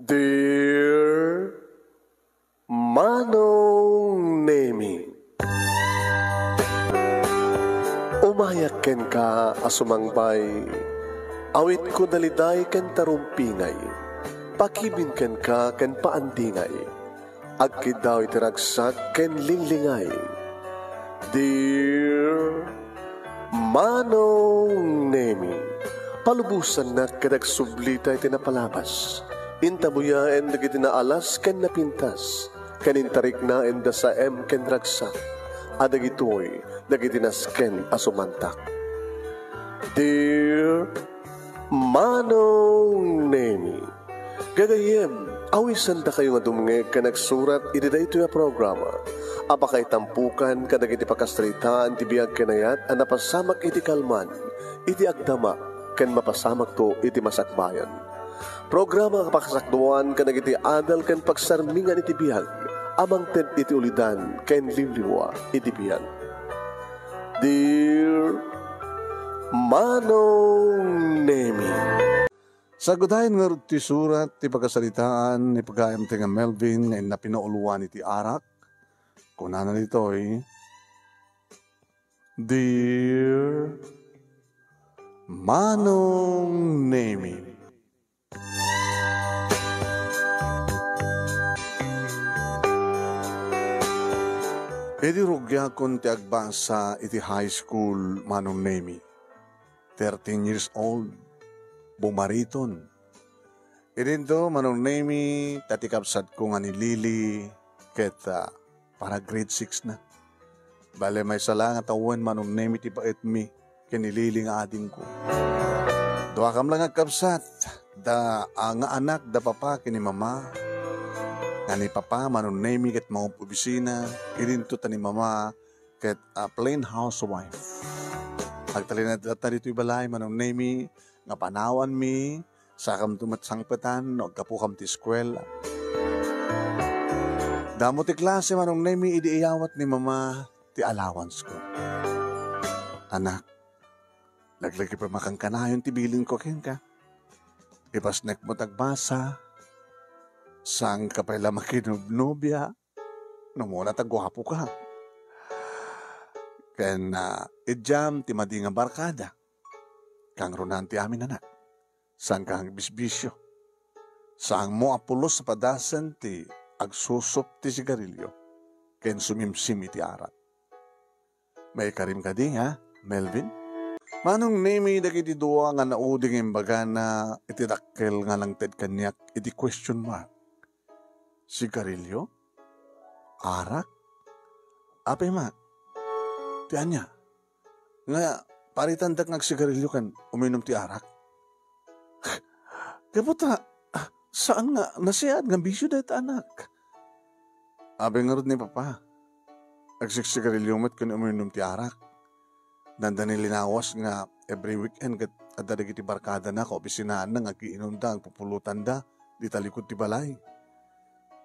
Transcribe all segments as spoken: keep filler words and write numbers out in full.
Dear Manong Nemi, umayak kenka a sumangbay, awitko daliday ken tarumpingay, pakibin kenka ken paandingay, agkiddaw iti ragsak ken linglingay. Dear Manong Nemi, palubosannak ket agsublita iti napalabas. Intabuyaen dagiti naalas ken napintas, ken intariknaen da saem ken ragsak, a dagitoy dagiti nasken a sumantak. Dear Manong Nemi, gagayyem, awisandakayo nga dumngeg ken agsurat iti daytoy a programa a pakaitampukan kadagiti pakasaritaan ti biag ken ayat a napasamak iti kalman, iti agdama, ken mapasamakto iti masakbayan. Programa nga pakasakduan kadagiti adal ken pagsarmingan iti biag a mangted iti ulidan ken liwliwa iti biag. Dear Manong Nemi. Sagutayen ngarud ti surat ti pakasaritaan ni pagayam ti nga Melvin nga inna pinauloan iti arak. Kunana ditoy, Dear Manong Nemi. Idi rugiakon ti agbasa iti high school, Manong Nemi, thirteen years old, bumariton. Idinto, Manong Nemi, ta ti kabsatko nga ni Lily ket, ah, para grade six na. Bale, maysa la nga tawen, Manong Nemi, ti baetmi ken ni Lily nga adingko. Duakam la nga agkabsat, da, ah, nga anak da papa ken ni mama. Nga ni papa, Manong Nemi, ket mangub-obisina, idinto ta ni mama ket, ah, plain housewife. Agtalinaed latta ditoy balay, Manong Nemi, nga panawanmi, sakamto met sangpetan no agkapukam ti eskuela. Damo ti klase, Manong Nemi, idi iyawat ni mama ti allowance ko. Anak, laglagipen makankanayon ti bilinko kenka. Ipasnek met agbasa, saanka pay la makinobnobia, no umuna ta guapoka. Ken, ah, idiam ti madi nga barkada. Kangrunan ti amin, anak. Saanka nga agbisbisio. Saanmo a pulos a padasen ti agsusup ti sigarilio ken sumimsim iti arak. Maikarim kadi, ha, Melvin? Manong Nemi dagiti dua nga naudi nga imbagana iti dakkel nga nangted kaniak iti question mark. Sigarilio? Arak? Apay met? Ti ania? Nga paritandak nga agsigarilio ken uminum ti arak? Gapu ta, ah, saan nga nasiad nga bisio dayta, anak. Apay ngarud ni papa, agsiksigarilio met ken uminum ti arak. Dandani linawas nga every weekend ket adda dagiti barkadana, kaopisinaanna nga agiinumda, agpupulotanda dita likud ti balay.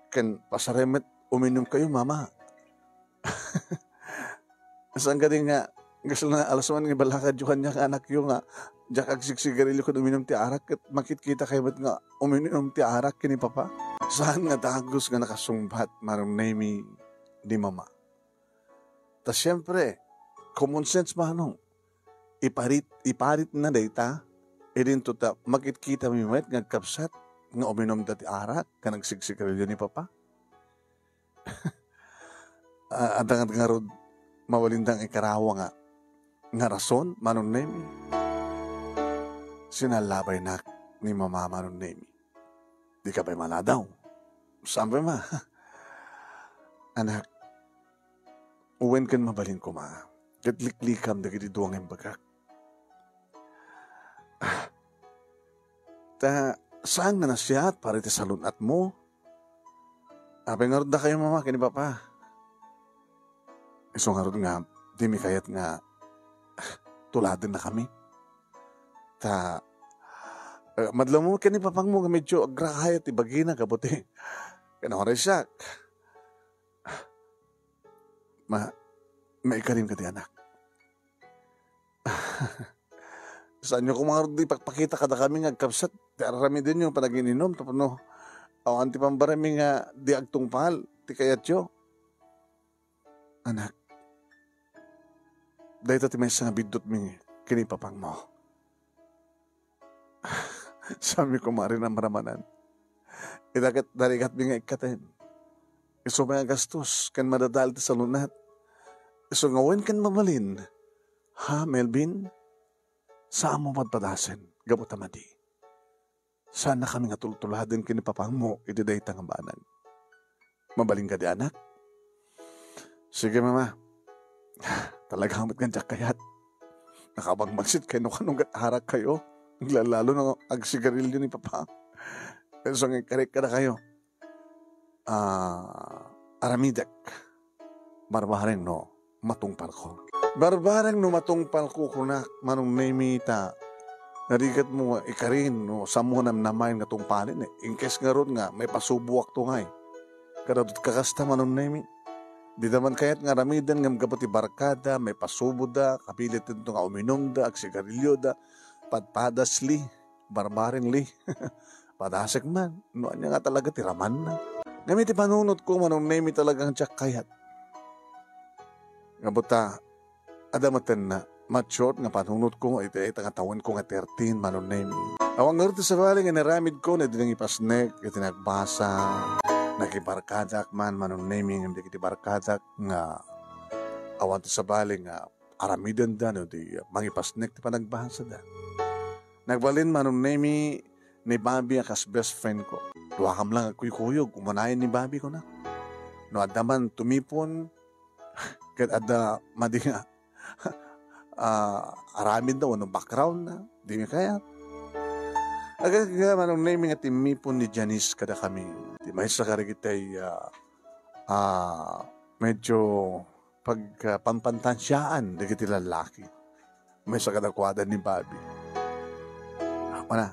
Ken pasarem met uminumkayo, mama. Saan kadi nga, kasla alas man nga ibalakadyo kaniak nga anakyo nga diak agsiksigarilio ken uminum ti arak, ket makitkitakayo met nga uminum ti arak ken ni papa? Saan nga dagus nga nakasungbat, Manong Nemi, ni mama. Ta siempre, common sense, manong. Iparit, iparitna dayta, idinto ta makitkitami met nga agkabsat nga uminumda ti arak ken agsiksigarilio ni papa. Ah, adda ngarud mabalinda nga ikarawa nga, nga rason, Manong Nemi? Sinalabaynak ni mama, Manong Nemi. Dika pay maladaw. Saan pay ma? Anak, wen ken mabalin koma, ket liklikam dagiti dua nga imbagak. Ah, ta saan nga nasiat para iti salun-atmo? Apay ngarud dakayo, mama, ken ni papa? Isu ngarud nga, dimi kayat nga, ah, tuladennakami. Ta, eh, madlawmo ken ni papangmo nga medyo agrakayo ti bagina, gapu ti, ken uray siak. Ma-, maikarim kadi, anak. Saanyo koma ngarud ipakpakita kadakami nga agkabsat ti ar-aramidenyo panagin-inum tapno Awan ti pambaremi nga di agtungpal ti kayatyo. Anak, dayta ti maysa nga biddutmi ken ni papangmo. Saanmi koma a rinamramanan. Ita ket narigatmi nga ikkaten. Isu pay nga gastos ken madadael ti salunat. Isu nga wen ken mabalin. Ha, Melvin? Saanmo padpadasen gapu ta madi. Saannakami nga tultuladen ken ni papangmo iti dayta nga banag. Mabalin kadi, anak? Sige, mama. Talaga met nga diak kayat. Nakabangbangsitkayo no kano nga arakkayo. Aglalalo no agsigarilyo ni papa. Isu nga inkarik kadakayo. Ah, aramidek. Barbareng no matungpalko. Barbareng no matungpalko, kunak, Manong Nemi, ta narigatmo nga ikarin no saanmo namnamaen nga tungpalen, eh. In case ngarud nga maipasuboakto ngay. Kadagitoy kakasta, Manong Nemi. Dida man kayat nga aramiden ngem gapu ti barkada, maipasuboda, kabiliten to nga uminumda, agsigarilyoda, padpadasli, barbarengli. Padasek man, no ania nga talaga ti ramanna. Ngem iti panunotko, Manong Nemi, talagang diak kayat. Gapu ta, adda metten nga mature nga panunotko iti dayta nga tawenko nga thirteen, Manong Nemi. Awan ngarud ti sabali nga inaramidko no idi nangipasnek iti nagbasa. Nakibarkadak man, Manong Nemi, ngem dagiti barkadak nga awan ti sabali nga aramidenda no di mangipasnek ti panagbasada. Nagbalin, Manong Nemi, ni Bobby a kas best friend ko. Duakam lang agkuykuyog, umanayon ni Bobby, kunak. No adda man tumipon, ket adda madi nga, ah, aramidna wenno background na, dimi kayat. Agka, Manong Nemi, nga timmipon ni Janice kadakami. Ti maysa kadagiti, ah, ah, medyo pagpampantansiaan dagiti lallaki. Maysa kadakuada ni Bobby. Apo na,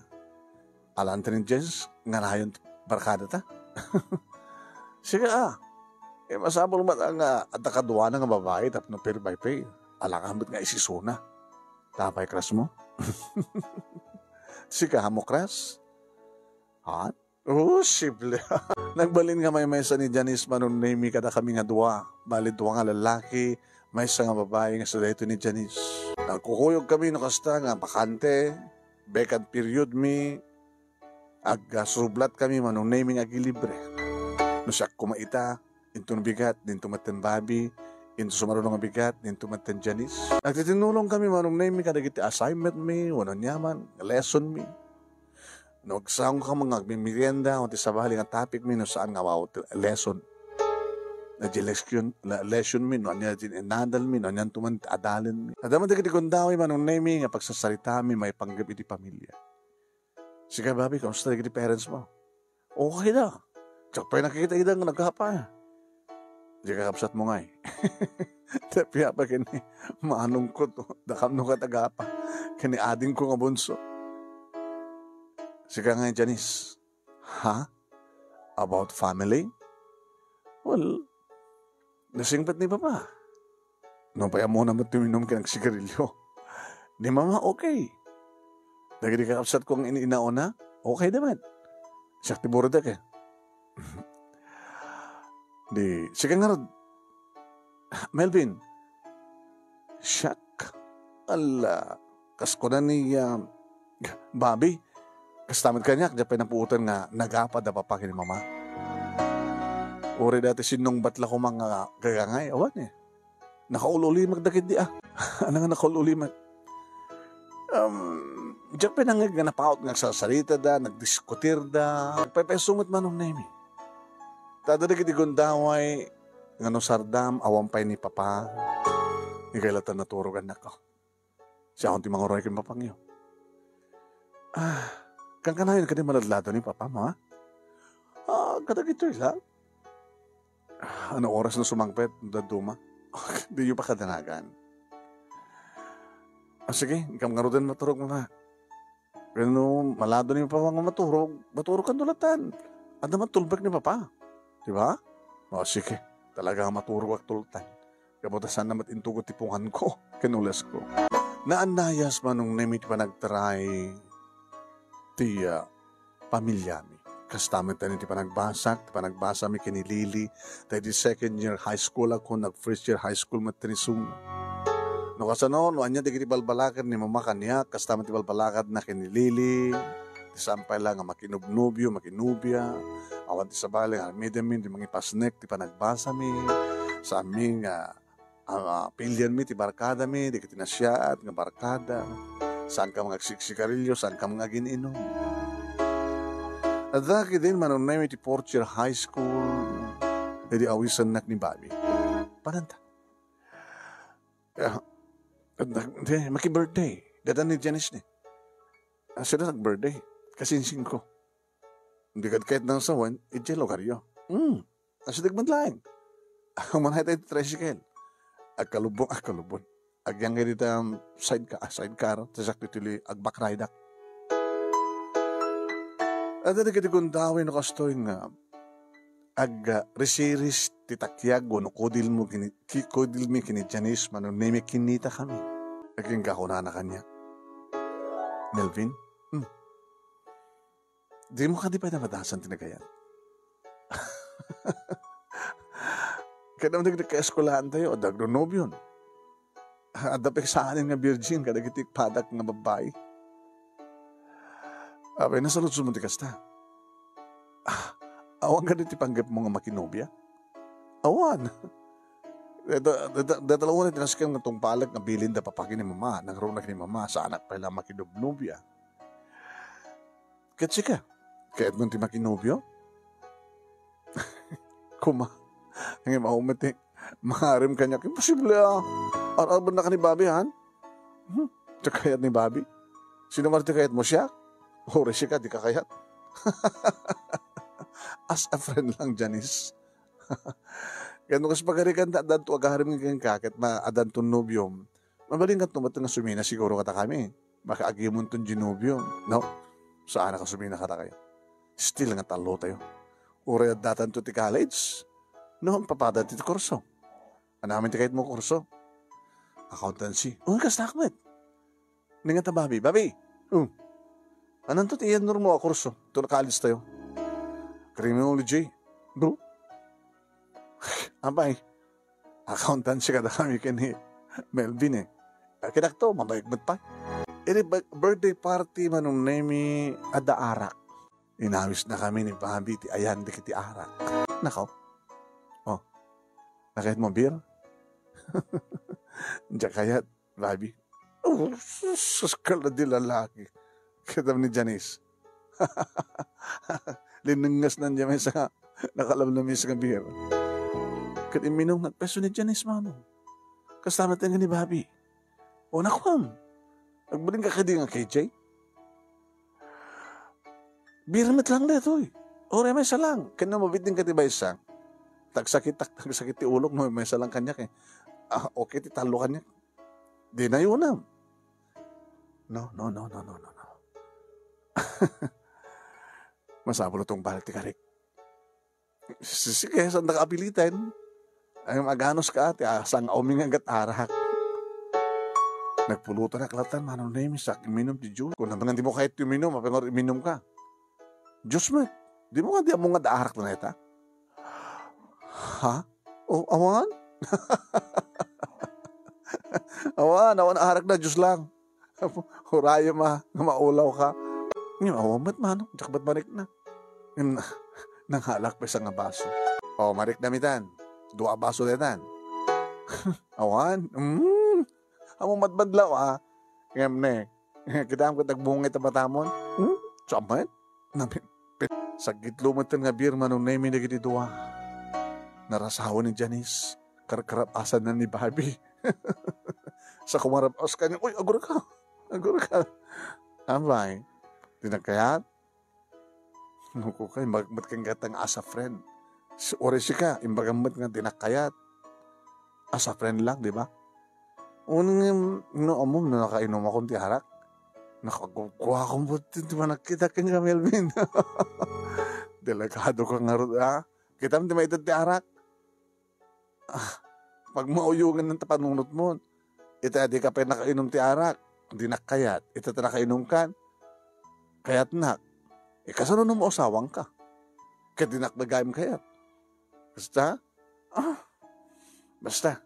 alanti ni Jens nga nayon ti barkada ta. Sika, ah. Eh, masapul met nga adda kaduana nga babai tapno pair by pair. Alakam met nga isisuna. Tapay crush mo? Sika, amo crush? Ha? Oh, sible. Nagbalin nga maymaysa ni Janice, Manong Nemi, kadakami nga dua. Bali, dua nga lallaki, maysa nga babai nga sa daytoy ni Janice. Nagkukuyog kami no kasta nga bakante, vacant period mi, agsusublat kami, Manong Nemi, nga agilibre. No siak koma ita, inton bigat, dinto metten Bobby, inton sumaruno nga bigat, dinto metten Janice. Nagtitinnulong kami, Manong Nemi, kadagiti assignment mi, wenno aniaman, lesson mi. No agsaong ka man nga agmimerienda, o ti sabali nga topic mi no saan nga awaw ti lesson. Na di lesson, la-, lesson mi, no ania ti inadal mi, no ania to man ti adalen mi. Adda man dagiti gundaway, Manong Nemi, nga pagsasarita mi maipanggep iti pamilya. Sika, Bobby, kamusta dagiti parents mo? Okay da. Diak pay nakita ida nga nagapa. Di kakabsat mo ngay. Tapia pa kini manong ko to. Dakam no katagapa. Kini ading ko nga bunso. Sika ngay, Janice. Ha? About family? Well, nasingpet ni Papa. No, pay ammona met ti uminum ken agsigarilyo. Ni Mama, okay. Dagiti kakabsat kong in-inauna, okay da met. Siak ti burutek, eh. Di, sika ngarud. Melvin. Siak. Ala, kas kuna ni, ah, Bobby, kasta met kaniak, diak pay napuotan nga nagapa da Papa ken ni Mama. Uray dayta sinungbat la koma nga gagangay, awan eh. Nakaul-ulimek dagiti, ah. Ania nga nakaul-ulimek? Um, diak pay nangngeg nga napaut nga agsarsarita da, nagdiskutir da. Nagpaypayso met, Manong Nemi. Ta adda dagiti gundaway nga no sardam, awan pay ni Papa. Ikay latta naturog, annak ko. Siakon ti manguray ken papangyo. Ah, kankanayon kadi maladlado ni Papa mo, ha? Ah, kadagitoy lang. Ah, ano oras no sumangpet, dadduma? Diyo pa kadanagan. Ah, sige, inkam ngaruden maturog, Mama. Wenno malado ni Papa nga maturog, maturog kan tulatan. Adda man tulbek ni Papa. Di ba? O, sige. Talaga nga maturog ak tultan. Gapu ta saan na met intugot ti punganko ken ulesko. Naannayas, Manong Nemi, ti panagtaray ti, ah, pamilyami. Kasta met iti panagbasak, ti panagbasami ken ni Lily, ta iti second year high school ako, nag first year high school met ti isu. No kasano, no ania dagiti balbalaken ni mama kaniak, kasta met ti balbalakadna ken ni Lily, ti saan pay la nga makinubnubio, makinubia, awan ti sabali nga aramidenmi, ti mangipasnek ti panagbasami, saanmi nga, ah, pilianmi ti barkadami, dagiti nasayaat nga barkada, saanka nga agsigsigarilio, saanka nga agin-inum. Adda ketdin manunnem iti fourth year high school, idi awisennak ni Bobby. Pananta. Ah, nag-, di, maki-birthday. Dada ni Janice ni. Ah, sino nag-birthday? Kasinsin ko. Di kad kayat nang sawen, idiay lugaryo. Hmm. Asideg met laeng. Manay tayo ti tricycle. Agkalubong, agkalubon. Agyang iti ta, um, sidecar, ah, sidecar. Tasak ti tuli, agbakrideak. Adda dagiti gundaway no kastoy nga ag-, ah, risiris ti takiag wenno kudilmo kini-, ki-, kudilmi ken ni Janice, manunnem ket kinnitakami. Agingga kunana kaniak, "Melvin, hmm, dimo kadi pay namadasan ti nagayat?" Ket ammok dagiti kaeskuelaan tayo, adda agnonobion. Adda pay saanen nga virgin kadagiti padak nga babbai. Apay, nasaludsodmo ti kasta? Ah, awan kadi ti panggepmo nga makinobia? Awan. Deta, deta, deta la unay ti nasken nga tungpalek nga bilinda papaki ni mama, nangruna ken ni mama, saanak pay la makinobnobia. Ket sika, kayatmo ti makinobio? Kuma, ngem awan met ti mangarem kaniak. Imposible, ah. Ar-arbennaka ni Bobby, han? Hmm? Ti kayat ni Bobby? Sino man ti kayatmo, siak? Uray sika, dika kayat. As a friend lang, Janice. Ket no kas pagarikan ta, addanto agarem kenka, ket ma-, addanto nobiom. Mabalin ket no met nga sumina siguro kadakami. Makaagimon ton Genobio, no? Saan a kasumina kadakayo. Still nga tallo tayo. Uray addatanto ti college, no, agpapada ti kurso. Anamin ti kayatmo kurso? Accountancy. Uy, kasta met. Ninga ta, Bobby. Bobby! Oh. Ananto ti iyanurmo a kurso? Ito na college tayo. Criminology. Bro? Apay, accountancy kadakami ken ni Melvin, eh. Kadakto, mabayag met pay. Iti ba-, birthday party, Manong Nemi, adda arak. Inawisnakami ni Bobby ti ayan dagiti arak. Nako. Oh. Nakayatmo beer? Diak kayat, Bobby. Oh, sus, sus, kaladi lalaki. Kita ni Janice. Linengngasna diay maysa nga nakalamlamis nga beer. Ket imminum, nagpeso ni Janice, Manong. Kasta met nga ni Bobby. O, nakuam. Agbalinka kadi nga K J? Beer met lang daytoy. Uray maysa lang. Ken no mabitin ka ti maysa, tagsakit, tagsakit ti ulok no maysa lang kaniak, eh. Ah, okay ti tallo kaniak. Di nayunam. No, no, no, no, no, no, no. Masapul a tungpalek ti karik. Sige, saanda ka apiliten. Ay, maganos ka, ti asang umingagat arak. Nagpulutan ak latan, Manong Nemi, sa minum ti juice. Kung naman, di mo kahit uminum, apay nga uminum ka. Juice met. Di mo nga, di mo nga da arak na ita. Ha? O, awan? Awan, awan arak na, juice lang. Urayem a, nga maulaw ka. Ngem awan met, Manong, diak met marikna. Ngem na-, nangalak pay sa nga baso. O, mariknam itan. Dua a baso daytan. Awan. Mm. Ammom met badlaw, ah. Ngem ne, kitam ket agbungay ta matamon. Hmm? Sa met? Nami-, pit-, saggitlo met nga beer, Manong Nemi, dagiti dua. Narasawen ni Janice. Karkarapasan na ni Bobby. Sa kumarap-as kaniak, "Uy, agurka! Agurka!" Apay, di nagkayat? Nuko ka, imbag met kenka ta nga as a friend. Si, uray sika, imbagam met nga di nagkayat. As a friend lang, di ba? Uno nga, no, ammom, no, nakainom akon ti arak. Nakagugwa akon buti ti managkita kenka, Melvin. Delikado ka ngarud, ha? Kitam ti maited ti arak? Ah, pagmauyogan ng panunot mo. Ita, di ka pay nakainom ti arak. Di nakayat. Ita ta nakainom kan. Kayatnak. Eh, kasano no mausawang ka? Ket dinak gagayyem kayat. Basta, ah, basta.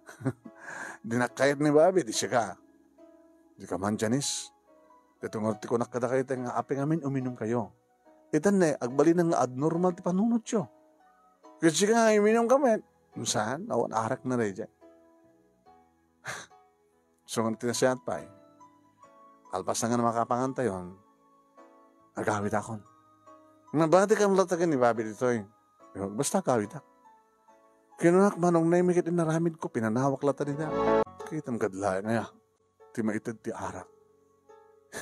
Dinak kayat ni Bobby, di sika. Dika man, Janice. Daytoy ngarud ti kunak kadakayo nga apay ngamin uminumkayo. Itan ne, agbalinen nga abnormal ti panunotyo. Ket sika nga iminumka met. Saan? Awan arakna daydiay. Isu nga ti nasayaat pay, kalpasan nga makapangantayon, agawitakon. Nabati kam latta ken ni Bobby ditoy. Basta agawitak. Kinunak, Manong Nemi, ket inaramidko, pinanawak latta dita. Kitam kad laeng aya ti maited ti arak.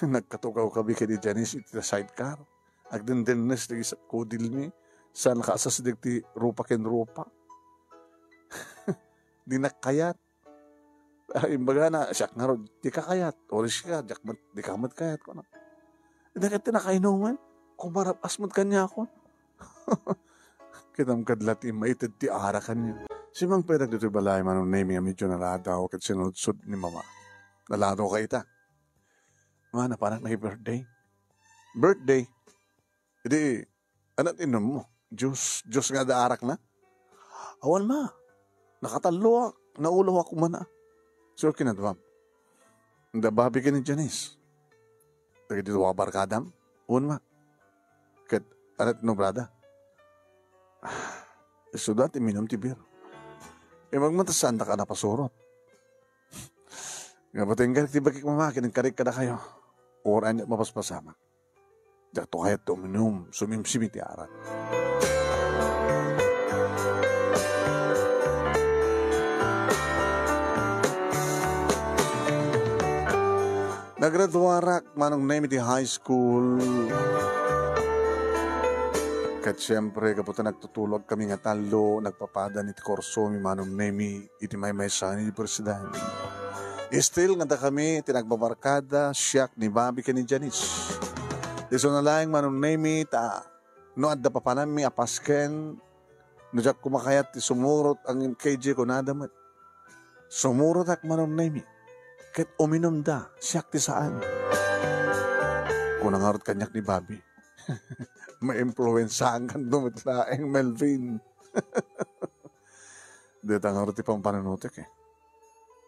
Nagkatugawkabi ken ni Janice iti sidecar. Agdendennes dagiti kudilmi. Saan nakaasas dagiti rupa ken rupa. Dinak kayat. Ah, imbagana, siak ngarud, dika kayat. Uray sika, diak met, dika met kayat, kuna. Dagiti nakainuman, kumarab-as met kaniakon. Kitam kad la ti maited ti arak kaniak. Simmangpetak ditoy balay, Manong Nemi, nga medyo naladaw ket sinudsod ni Mama. Naladaw ka ita. Ma, napanak na birthday. Birthday? Idi, ania ti inummo? Juice, juice nga adda arakna? Awan, Ma. Nakatalloak, naulawak man. Sino kinaduam? Adda Bobby ken ni Janice. Dagiti dua barkadam? Wen, Ma. Ket ania ti inobrada? Isuda ti minum ti beer. Imbag man ta saandaka a napasurot. Nga batengan ti bagik, Mama, ket inkarik kadakayo. Uray ania ti mapaspasamak. Diakto kayat ti uminum, sumimsim iti arak. Nagraduarak, Manong Nemi, ti high school. Ket siempre, gapu ta nagtutulog kami nga tallo, nagpapada iti kursomi, Manong Nemi, iti maymaysa nga universidad. Still nga dakami ti nagbabarkada, siak ni Bobby ken ni Janice. Isuna laeng, Manong Nemi, ta no adda papananmi a pasken, no diak koma kayat ti sumurot a ngem K J kunada met. Sumurotak, Manong Nemi, ket uminumda, siak ti saan. Kuna ngarud kaniak ni Bobby, maimpluwensaankan met laeng, Melvin. Dayta ngarud ti pampanunotek, eh.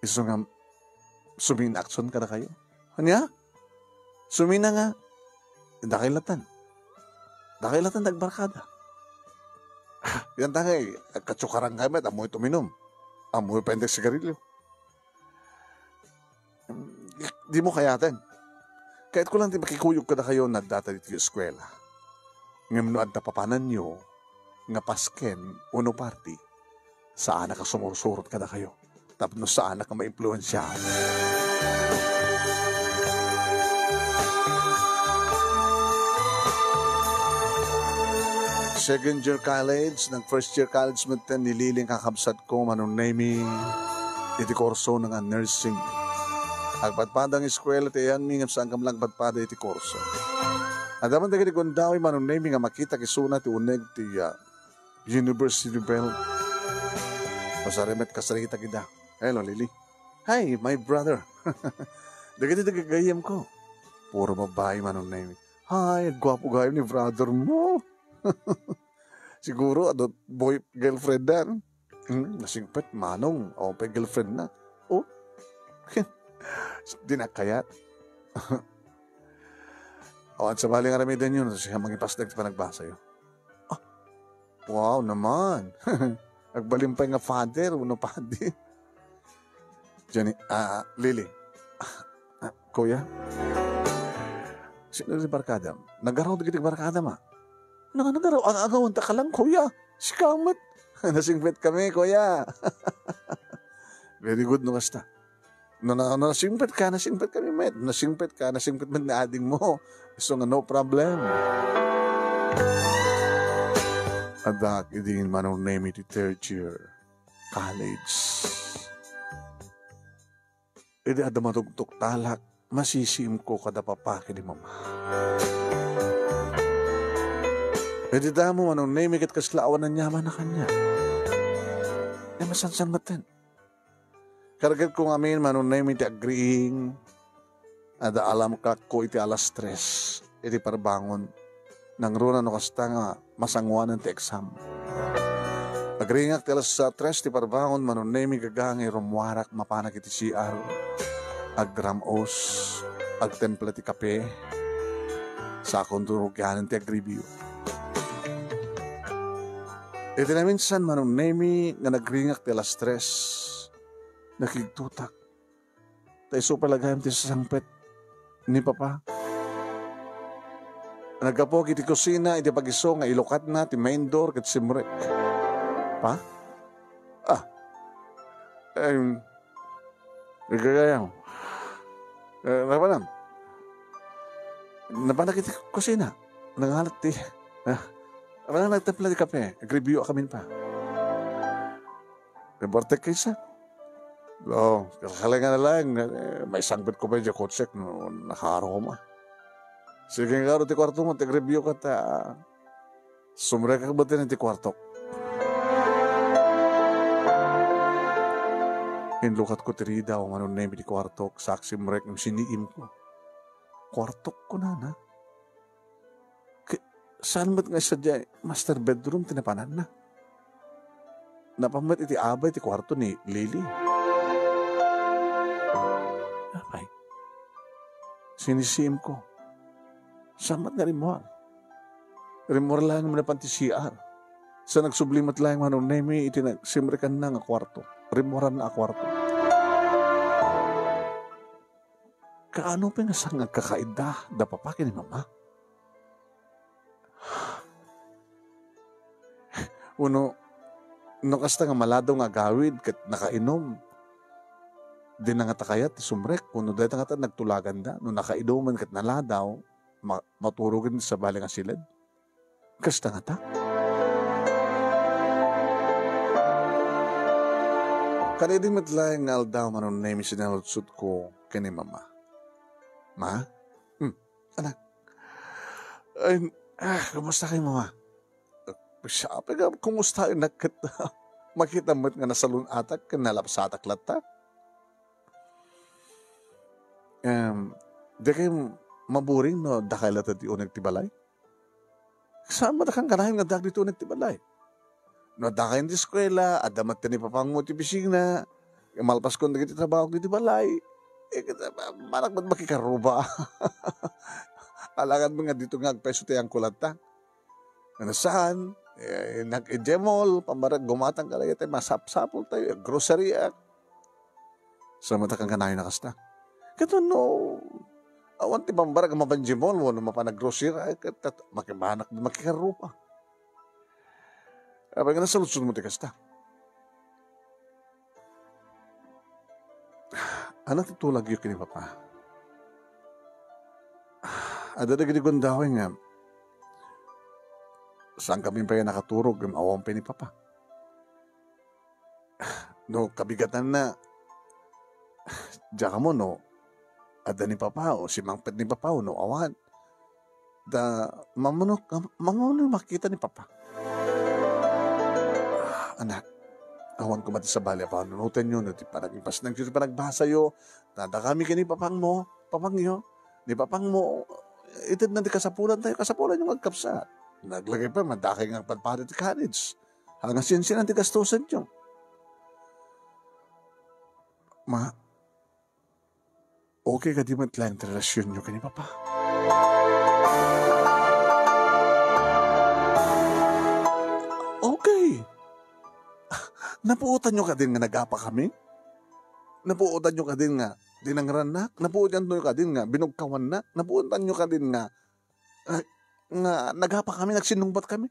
Isu nga suminakson kadakayo. Ania? Sumina nga, dakay latan. Dakay latan nagbarkada. Ah, yan tangay, agkatsukaran kami at amoy tuminum. Amoy pa inday sigarilyo. Di mo kayaten. Kayat ko lang ti makikuyog kadakayo na data dito eskwela. Ngem no adda papananyo nga pasken wenno party, saanak a sumursurot kadakayo tapno saanak a maimpluensiaan. Second year college, nag first year college metten ni Lily nga kakabsat ko, Manong Nemi, iti kurso nga nursing. Agpadpada nga eskwela ti ayanmi ngem saan kami la agpadpada iti kurso. Adda man dagiti gundaway, Manong Nemi, nga makita isuna ti uneg ti, ah, university bell. Masari met kasaritak ida. Hello, Lily. Hi, my brother. Dagiti dagiti gayyemko. Puro babai, Manong Nemi. Hi, agguapo gayam ni brother mo. Siguro, adu boy, girlfriend dan. Hmm, nasingpet, Manong. O, pay girlfriend na. O, di na kayat. Awan sa bali nga aramiden yun, siya mangipasdag ti panagbasayo. Ah, wow naman. Agbalin pay nga father, uno padi. Jenny, ah, Lily. Ah, kuya? Sino ti barkadam? Nagaraw dagiti barkadam, ah. Nang-, nagaraw, ang agawan ta ka lang, kuya. Sika met. Nasingpet kami, kuya. Very good, no, kasta. No, no, no, nasingpet ka, nasingpet kami met. Nasingpet ka, nasingpet met ni ading mo. So nga, no problem. Adda idi Manong Nemi ti third year college. Idi adda matugtoktalak, masisiimko kada papa ken ni mama. Idi damo, Manong Nemi, ket kasla awan aniaman a kaniak. Ay, masansan metten. Kargedko ngamin, Manong Nemi, ti agriing. Adda alarm clock ko iti alas tres iti parbangon. Nangruna no kasta nga masangoanan ti exam. Agringak ti alas tres ti parbangon, Manong Nemi, gaga nga irummuarak mapanak iti C R. Agram-os, agtempla ti kape, sakonto rugianen ti agribio. Iti naminsan, Manong Nemi, nga nagringak ti alas tres, nakigtotak. Ta isu pay la gayam ti sasangpet ni Papa. Naggapuak iti kusina iti pagiso nga ilukatna ti main door ket simrek. Pa? Ah. Em, igagayam. Eh, napanam? Napanak iti kusina. Nangalat ti, ah, wala nagtempla ti kape. Agribio a kamin pa. Nagbartek kaysa. Oh, kalkalingan na lang, eh, maisangpet ko pa idiay kotsek no nakaaro koma. Sige nga aro ti kwarto mo, ti agribio ka ta, ah, sumrekak ba ti kwartok? Inlukat ko ti ridaw, Manong Nemi, ti kwartok, saksimrek, no siniim ko. Kwartok ko, nana. Ke-, saan met nga sadiay master bedroom ti napananna? Napan met iti abay ti kuarto ni Lily. Apay, sinisiim ko. Saan met nga rimmuar? Rimmuar laeng napan ti C R. Sa nagsubli met laeng Manong Nemi iti nagsimrekanna nga kuarto. Rimmuaranna a kuarto. Kaano pay nga saan nga agkakaida da papa ken ni mama? Wenno, no kasta nga maladaw nga agawid ket nakainom, dina ngata kayat ti sumrek, wenno dayta ngata nagtulaganda, no nakainuman ket naladaw, ma-, maturogen ti sabali nga siled? Kasta ngata? Kadaydi met laeng nga aldaw, Manong Nemi, sinaludsodko ken ni mama. Ma? Hmm, anak. Ay, ah, kumusta kay mama? Siya, pag kumusta, anak, ket makita met nga nasalun-atak ken nalapsatak latta. Em, di kay maburing no dakay latta ti uneg ti balay? Saan met a kankanayon nga addaak ditoy uneg ti balay? No adda kayon ti eskuela, adda met ni papangmo ti opisina, malpaskon dagiti trabaho ditoy balay, eh, manak met makikarruba. Alagad met nga ditoy nga agpaiso ti angko latta. Ngem saan, eh, nag-, idiay mall, pammarek, gumatang ka dagiti masapsapultayo, grocery, ah. Saan met a kankanayon a kasta? Ket no, awan ti pammarek a mapan idiay mall, wenno mapan nag-grocery, ay, ket, ket, makimanak, makikarruba. Apay nga nasaludsodmo ti kasta? Ania ti tulagyo ken ni Papa? Adda dagiti gundaway nga saankami pay a nakaturog ngem awan pay ni Papa. No kabigatanna, diak ammo no adda ni Papa o simangpet ni Papa wenno awan. Ta, mamano, mamano makita ni Papa? Ah, anak, awan koma ti sabali a panunotenyo no ti panagipasnagyo ti panagbasayo. Ta, dakami ken ni papangmo, papangyo, ni papangmo, itedna ti kasapulantayo, kasapulanyo nga agkabsat. Naglagipen, madakay nga agpadpada ti college. Haan nga sinsinan ti gastusenyo. Ma, okay kadi met laeng ti relasionyo ken ni Papa? Okay. Napuotanyo kadin nga nagapakami? Napuotanyo kadin nga dinangrannak? Napuotanyo kadin nga binugkawannak? Napuotanyo kadin nga, eh, nga nagapakami, nagsinnungbatkami?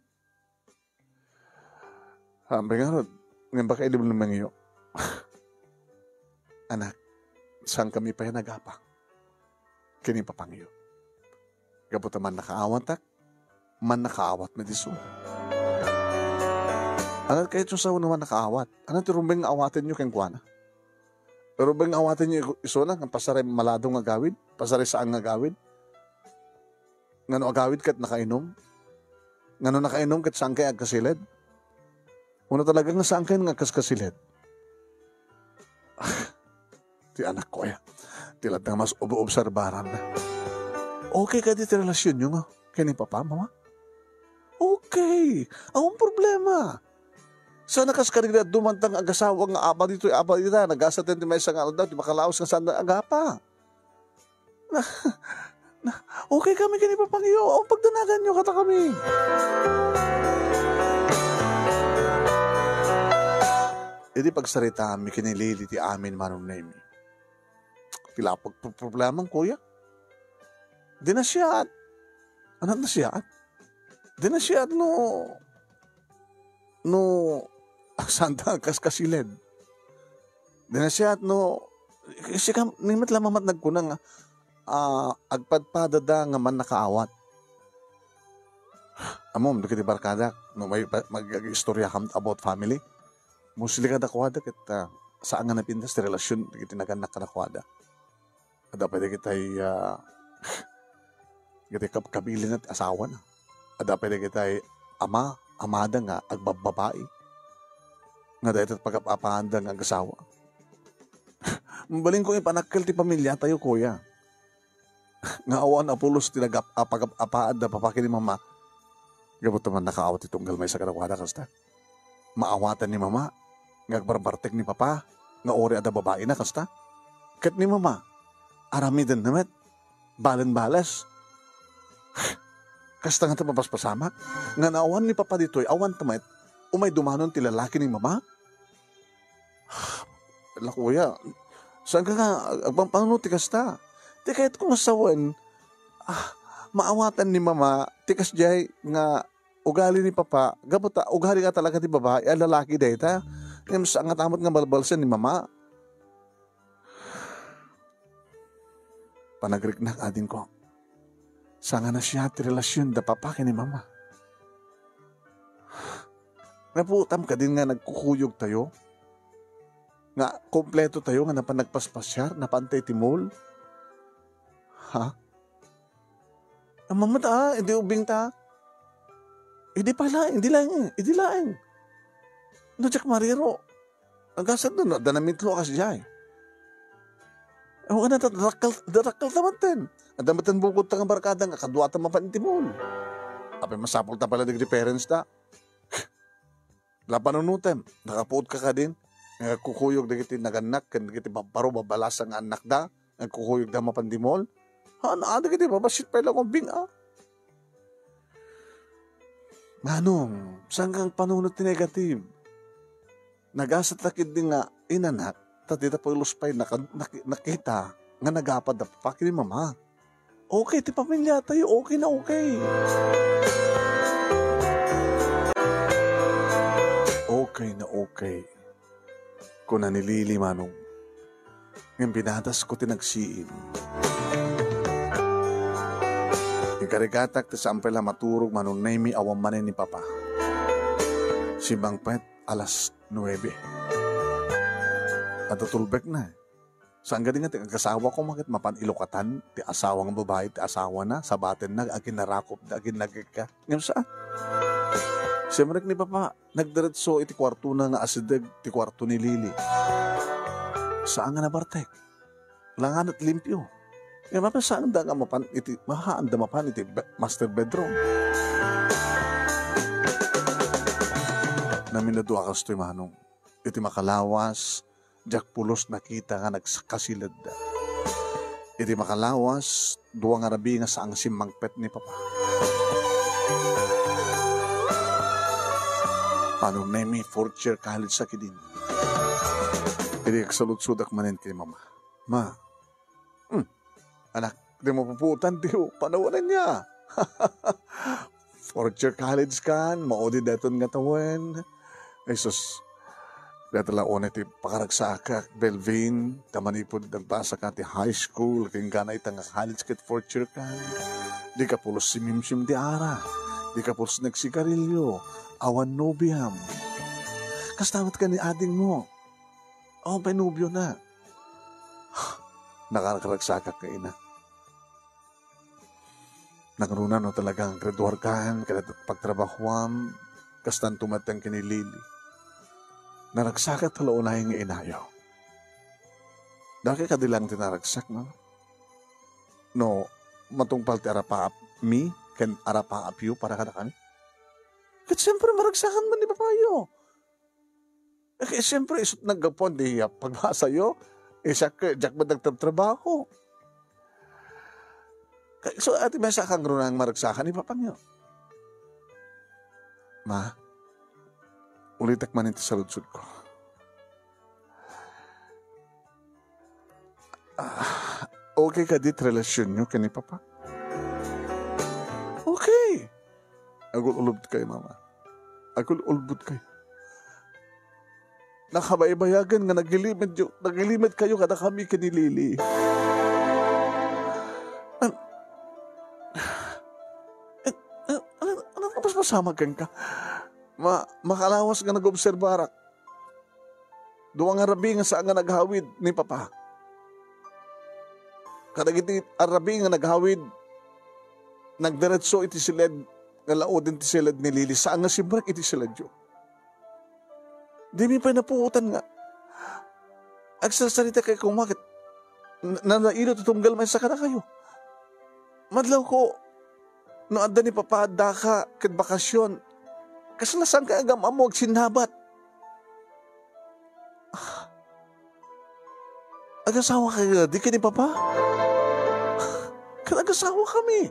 Apay ngarud, ngem baka ilimlimengyo. Anak, saankami pay a nagapa ken ni papangyo. Gapu ta mannakaawatak, mannakaawat met isu. Ania ti kayatyo sa wenno mannakaawat? Ania ti rumbeng nga awatenyo kenkuana? Rumbeng nga awatenyo isuna nga pasaray maladaw nga agawid, pasaray saan nga agawid? Ngano agawid ket nakainom? Ngano nakainom ket saankay agkasiled? Wenno talaga nga saankay nga agkaskasiled? Ti anakko aya, ti latta nga mas ob-obserbaranna. Okay kadi ti relasionyo nga ken ni Papa, Mama? Okay, awan problema. Saan a kas kadagiti adu man ta nga agasawa nga apa ditoy, apa dita, nagasaten ti maysa nga aldaw, ti makalaos nga saan agapa. Na, na, okay kami ken ni Papangyo, awan pagdanaganyo kadakami. Idi pagsaritaanmi ken ni Lily ti amin, Manong Nemy. Ti lapag pro-, problema, kuya. Di nasiat. Anak nasiat. Di nasiat no, no, saan ta kaskasiled. Di nasiat no, sika, ni met la mamat nagkuna nga, ah, agpadpadada nga mannakaawat. Ammom, dagiti barkadak, no may pa-, mag-, mag-istorya kam about family, mostly kadakuada ket, ah, saan nga napintas ti relasyon dagiti nagannak kadakuada. Adda pay dagitay, ah, dagitay kab-, kabilin ti asawana. Adda pay dagitay ama, amada nga agbabbabai. Nga dayta pagap-apaanda nga agasawa. Mabalin ko ipanakkel ti pamiliatayo, kuya. Nga awan a pulos ti nagap-, a pagap-apaanda papa ken ni mama. Gapu ta mannakaawat ti tunggal maysa kadakuada kasta. Maawatan ni mama nga agbarbartek ni papa nga uray adda babaina kasta. Ket ni mama, aramidenna met, balenbales. Kasta nga ti mapaspasamak nga no awan ni papa ditoy, awan ta met, umay dumanon ti lalaki ni mama. Ala, kuya, saan ka nga ag-, agpampanunot ti kasta? Ti kayatko nga sawen, ah, maawatan ni mama ti kasdiay nga ugali ni papa, gapu ta ugali nga talaga ti babai a lalaki dayta. Ngem saan nga ta met nga balbalsen ni mama. Panagriknak, adingko. Saan nga nasiat ti relasyon da papa ken ni mama. Napuotam kadin nga nagkukuyog tayo? Nga kompleto tayo nga napan nagpaspasiar, napan tayo ti mall? Ha? Ammom met, ah, idi ubing ta. Idi pay laeng, idi laeng, idi laeng. No, diak mariro. Agasat no, no, adda namitlo a kasdiay. Awan na, da-, dakkel, da-, dakkel ta met ten. Adda met ten bukod ta nga barkada nga kadua ta mapan iti mall. Apay, masapul ta pala dagiti parents ta. La panunutem, nakapuot ka kadin, nga kukuyog dagiti nagannak, ken dagiti babbaro, babbalasa nga annakda, nga kukuyog da mapan di mall. Ha, na, dagiti babassit pay la nga ubing, ah. Manong, saan kang panunot ti negative? Nagasat ta ketdi nga inanak, ta dita pulos pay naka-, naki-, nakita nga nagapa da papa ken ni mama. Okay ti pamilya tayo, okay na okay. Okay na okay. Kuna ni Lily, Manong, ngem pinatasko ti nagsiim. Inkarigatak ti saan pay la maturog, Manong Nemy, awan manen ni Papa. Simmangpet alas nuebe. Adda tulbekna. Saan kadi nga ti agasawako, maket mapan ilukatan ti asawa nga babai ti asawana, sabatenna, aginarakopda, aginagekka. Ngem saan. Simrek ni Papa, nagdiretso iti kuartona nga asideg ti kuarto ni Lily. Saan nga nabartek. Langanet limpio. Ngem apay saanda nga mapan iti, mahaanda mapan iti be-, master bedroom. Naminadua kastoy, Manong. Iti makalawas, diak pulos nakita nga nagkasiledda. Iti makalawas, dua nga rabii nga saan nga simmangpet ni Papa. Manong Nemy, fourth year college sa kidin. Idi agsaludsodak manen ken ni Mama. Ma, hmm, anak, di mapupuotan ti panawen aya. Fourth year college kan, maudi dayton nga tawen. Ay sus, dayta la unay ti pakaragsakak, Belvin, ta manipud nagbasa ka ti high school, ken gana ita nga college ket fourth year kan. Di ka pulos simimsim ti ara, di ka pulos nagsigarilyo, awan nobiam. Kasta met ken ni adingmo, awan pay nobiona. Nakaragsakak nga ina. Nangruna no talaga nga graduar kan kada pagtrabahuam, kastanto met ken ni Lily. Naragsakat la unay nga inayo. Dagiti kadi lang ti naragsak, no? No, matungpal ti arapaap mi ken arapaapyo para kadakami. Ket siyempre, maragsakan man ni papayo. Eh, siyempre, isut' naggapuan di pagbasayo. Eh, siak, diak met nagtrabtrabaho. Kay, so, ati, maysa a kangrunaan nga maragsakan ni papangyo. Ma, ulitek man iti saludsodko. Ah, okay kadi ti relasionyo ken ni papa? Okay. Agul-ulobkayo, mama. Agul-ulbodkayo. Nakabaybayagen nga nagilimedyo, nagilimedkayo kadakami ken ni Lily. An-, an-, an-, ano, ano, ano, pasamak kenka? Ma-, makalawas nga nag-obserbarak. Dua nga rabii nga saan nga naghawid ni Papa. Kadagiti a rabii nga naghawid, nagdiretso iti siled nga lauden ti siled ni Lily, saan nga simrek iti siledyo. Dimi pay napuotan nga agsarsaritakayo koma ket na-, nalailo ti tunggal maysa kadakayo. Madlawko, no adda ni Papa a daka ket bakasyon, kasla saanka agam-ammo agsinnabat? Ah, agasawaka kadi ken ni Papa? Ket agasawakami.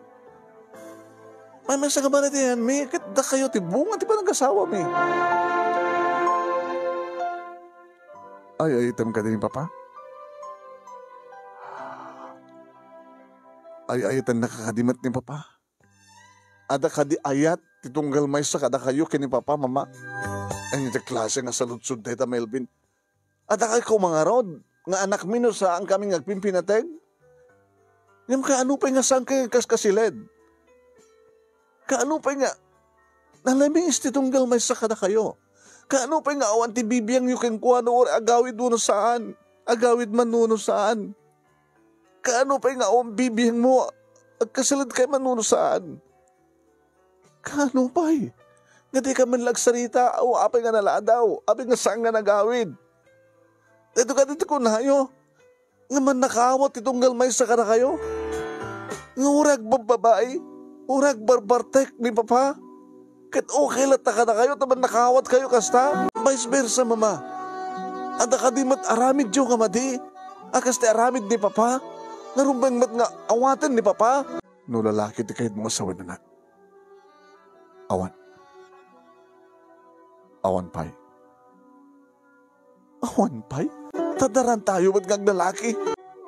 Maymaysa nga balatianmi, ket dakayo ti bunga ti panagasawami. Ay-ayatem kadi ni Papa? Ay-ayatennaka kadi met ni Papa? Adda kadi ayat ti tunggal maysa kadakayo ken ni Papa, Mama? Ania ti klase nga saludsod dayta, Melvin? Adda kadi koma ngarud nga anakmi no saankami nga agpimpinateg? Ngem kaano pay nga saankayo agkaskasiled? Kaano pay nga nalamiis ti tunggal maysa kadakayo? Kaano pay nga awan ti bibiangyo kenkuana, uray agawid wenno saan? Agawid man wenno saan? Kaano pay nga awan bibiangmo? Agkasaledkayo man wenno saan? Kaano pay nga dika man la agsarita? Aw, apay nga naladaw? Apay nga saan nga nagawid? Daytoy kadi ti kunayo nga mannakaawat ti tunggal maysa kadakayo? Nga uray agbabbabai, uray agbarbartek ni Papa? Ket okay latta kadakayo ta mannakaawatkayo kasta? Vice versa, Mama. Adda kadi met aramidyo nga madi a kas ti aramid ni Papa? Nga rumbeng met nga awaten ni Papa? No lalaki ti kayatmo nga sawen, anak, awan. Awan pay. Awan pay? Ta darantayo met nga aglalaki.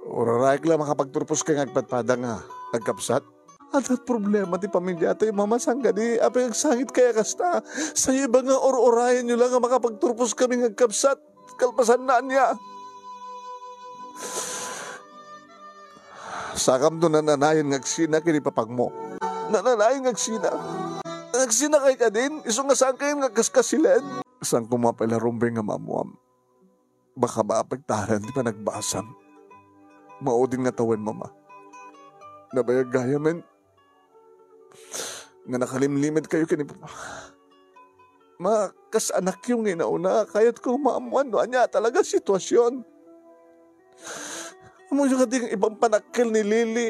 Urarayek la makapagturposkayo nga agpadpada nga agkabsat. Adda problema ti pamiliatayo, Mama, saan kadi? Apay nga agsangitkay a kasta? Sayo iba nga ur-urayenyo la nga makapagturposkami nga agkabsat. Kalpasanna ania? Saankamto nananayon nga agsina ken ni papangmo? Nananayon nga agsina? Agsinakay kadin? Isu nga saankayon nga agkaskasiled? Saan koma pay la rumbeng nga maammoam? Baka maapektaran ti panagbasam. Maudin nga tawen, Mama. Nabayag gayamen nga nakalimlimedkayo ken ni Papa. Ma, kas anakyo nga inauna, kayatko nga maammoan no ania talaga a sitwasyon. Ammoyo kadi nga iban panakkel ni Lily,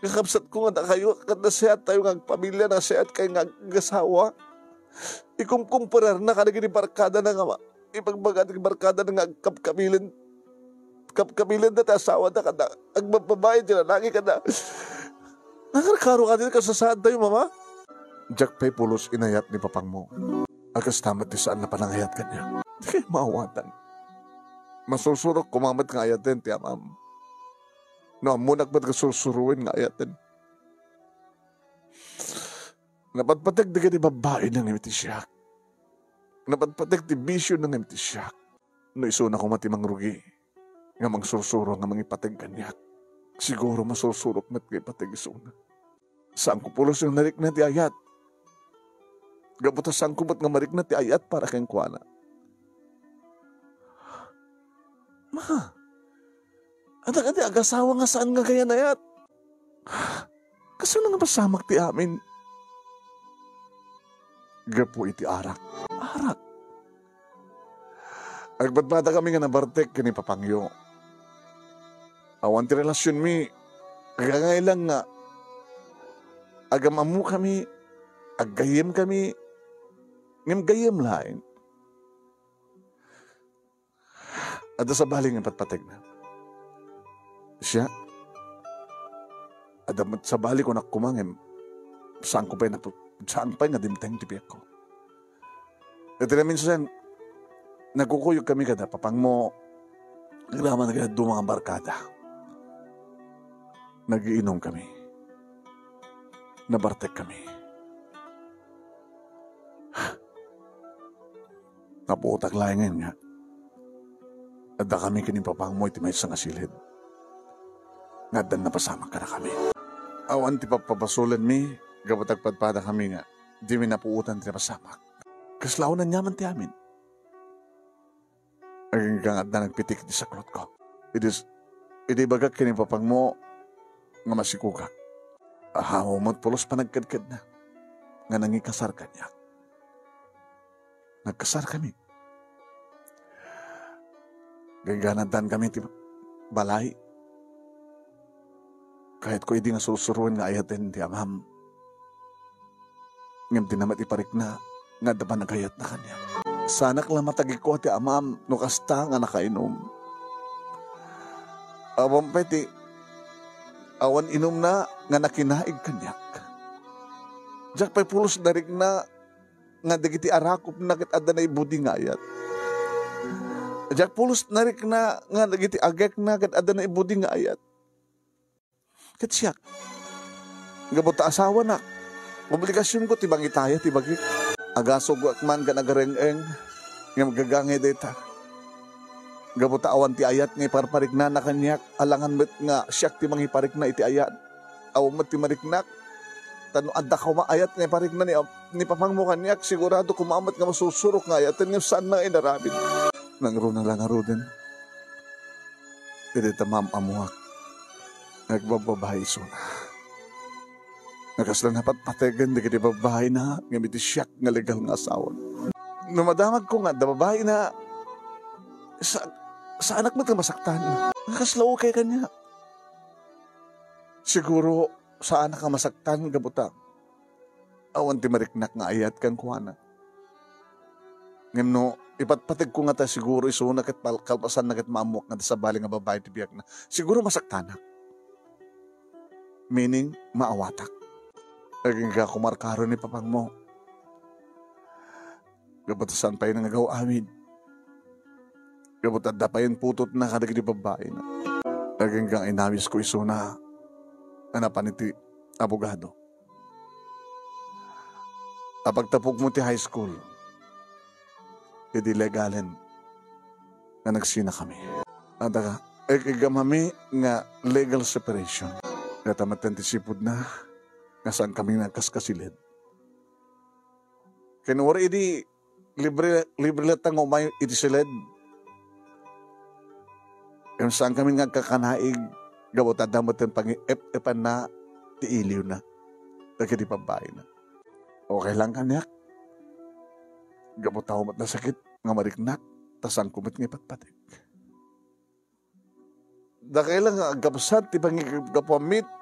nga kabsatko nga dakayo, ket nasayattayo nga agpamilya, nasayatkayo nga agasawa. Ikumkumpararna kadagiti barkadana nga ma-, ibagbaga ti barkadana nga agkabkabilen, kabkabilenda ti asawada kada agbabbabai ti lalaki kada. Nakarkaro kadi kasasaadtayo, Mama? Diak pay pulos inayat ni papangmo. A kasta met ti saan a panangayat kaniak. Dikay maawatan. Masursurok koma met nga ayaten ti amam. No ammonak met nga sursuroen nga ayaten. Napatpateg dagiti babbai nga ngem iti siak. Napatpateg ti bisio nga ngem iti siak. No isuna koma ti mangrugi nga mangsursuro nga mangipateg kaniak, siguro masursurok met nga ipateg isuna. Saanko pulos nga narikna ti ayat. Gapu ta saanko met nga marikna ti ayat para kenkuana. Ma, adda kadi agasawa nga saan nga gayan ayat? Kasano nga pasamak ti amin? Gapu iti arak. Arak. Agpadpadakami nga nabartek ken ni papangyo. Awan ti relasionmi, agangay lang nga agam-ammokami, aggayyemkami, Ngem gayyem laeng, adda sabali nga patpategna. Siak, adda met sabali, kunak koma, ngem saanko pay napu-, saan pay nga dimteng ti biagko. Iti naminsan, nagkukuyog kami kada papangmo, agraman nga adu nga barkada. Nagiinum kami. Nabartek kami. Napuotak laengen nga adda kami ken ni papangmo iti maysa nga siled nga addan napasamak kadakami. Awan ti pappabasolenmi gapu ta agpadpadakami nga dimi napuotan ti napasamak. Kasla awan aniaman ti amin. Agingga nga adda nagpitik iti saklotko. Idi s-, idi ibagak ken ni papangmo nga masikogak. Ahaw met pulos panagkedkedna nga nangikasar kaniak. Nagkasarkami. Agingga nga addan kami ti balay. Kayatko idi nga sursuroen nga ayaten ti amam. Ngem dina met iparikna nga adda panagayatna kaniak. Saanak la matagikua ti amam no kasta nga nakainum. Awan pay ti awan inumna nga nakinaig kaniak. Diak pay pulos narikna nga dagiti arakupna ket adda naibudi nga ayat. Diak pulos narikna nga dagiti agekna ket adda naibudi nga ayat. Ket siak, gapu ta asawanak, obligasionko ti mangitaya ti bagik. Agasugak man ken agareng-eng, ngem gagangay dayta. Gapu ta awan ti ayat nga iparpariknana kaniak, alangan met nga siak ti mangiparikna iti ayat. Awan met ti mariknak. Ta no adda koma ayat nga iparikna ni, ni papangmo kaniak, sigurado koma met nga masursurok nga ayaten ngem saanna nga inaramid. Nangruna la ngaruden. Idi ta maam-ammoak nga agbabbabai isuna. Nga kasla napatpategen dagiti babbaina ngem iti siak nga legal nga asawana. No madamagko nga adda babaina, sa-, saanak met nga masaktan. Nga kasla okay kaniak. Siguro, saanak nga masaktan gapu ta awan ti mariknak nga ayat kenkuana. Ngem no ipatpategko ngata, siguro isuna ket pal-, kalpasanna ket maammoak nga adda sabali nga babai ti biagna. Siguro masaktanak. Meaning, maawatak. Agingga koma a karo ni papangmo. Gapu ta saan pay nga agaw-awid. Gapu ta adda pay imputotna kadagiti babbaina. Agingga inawisko isuna a napan iti abogado. Apagtapukmo ti high school, idi legalen nga nagsinakami. Adda, ag-, aggamami nga legal separation. Ket ta met ti sipudna nga saankami nga agkaskasiled. Ken uray idi libre, libre latta nga umay iti siled. Ngem saankami nga agkakanaig gapu ta adda met ti pangi-ep-epanna ti iliwna dagiti babbaina. Okay lang kaniak. Gapu ta awan met nasakit nga mariknak, ta saanko met nga ipatpateg. Dakay la nga agkabsat ti pangigapgapuammi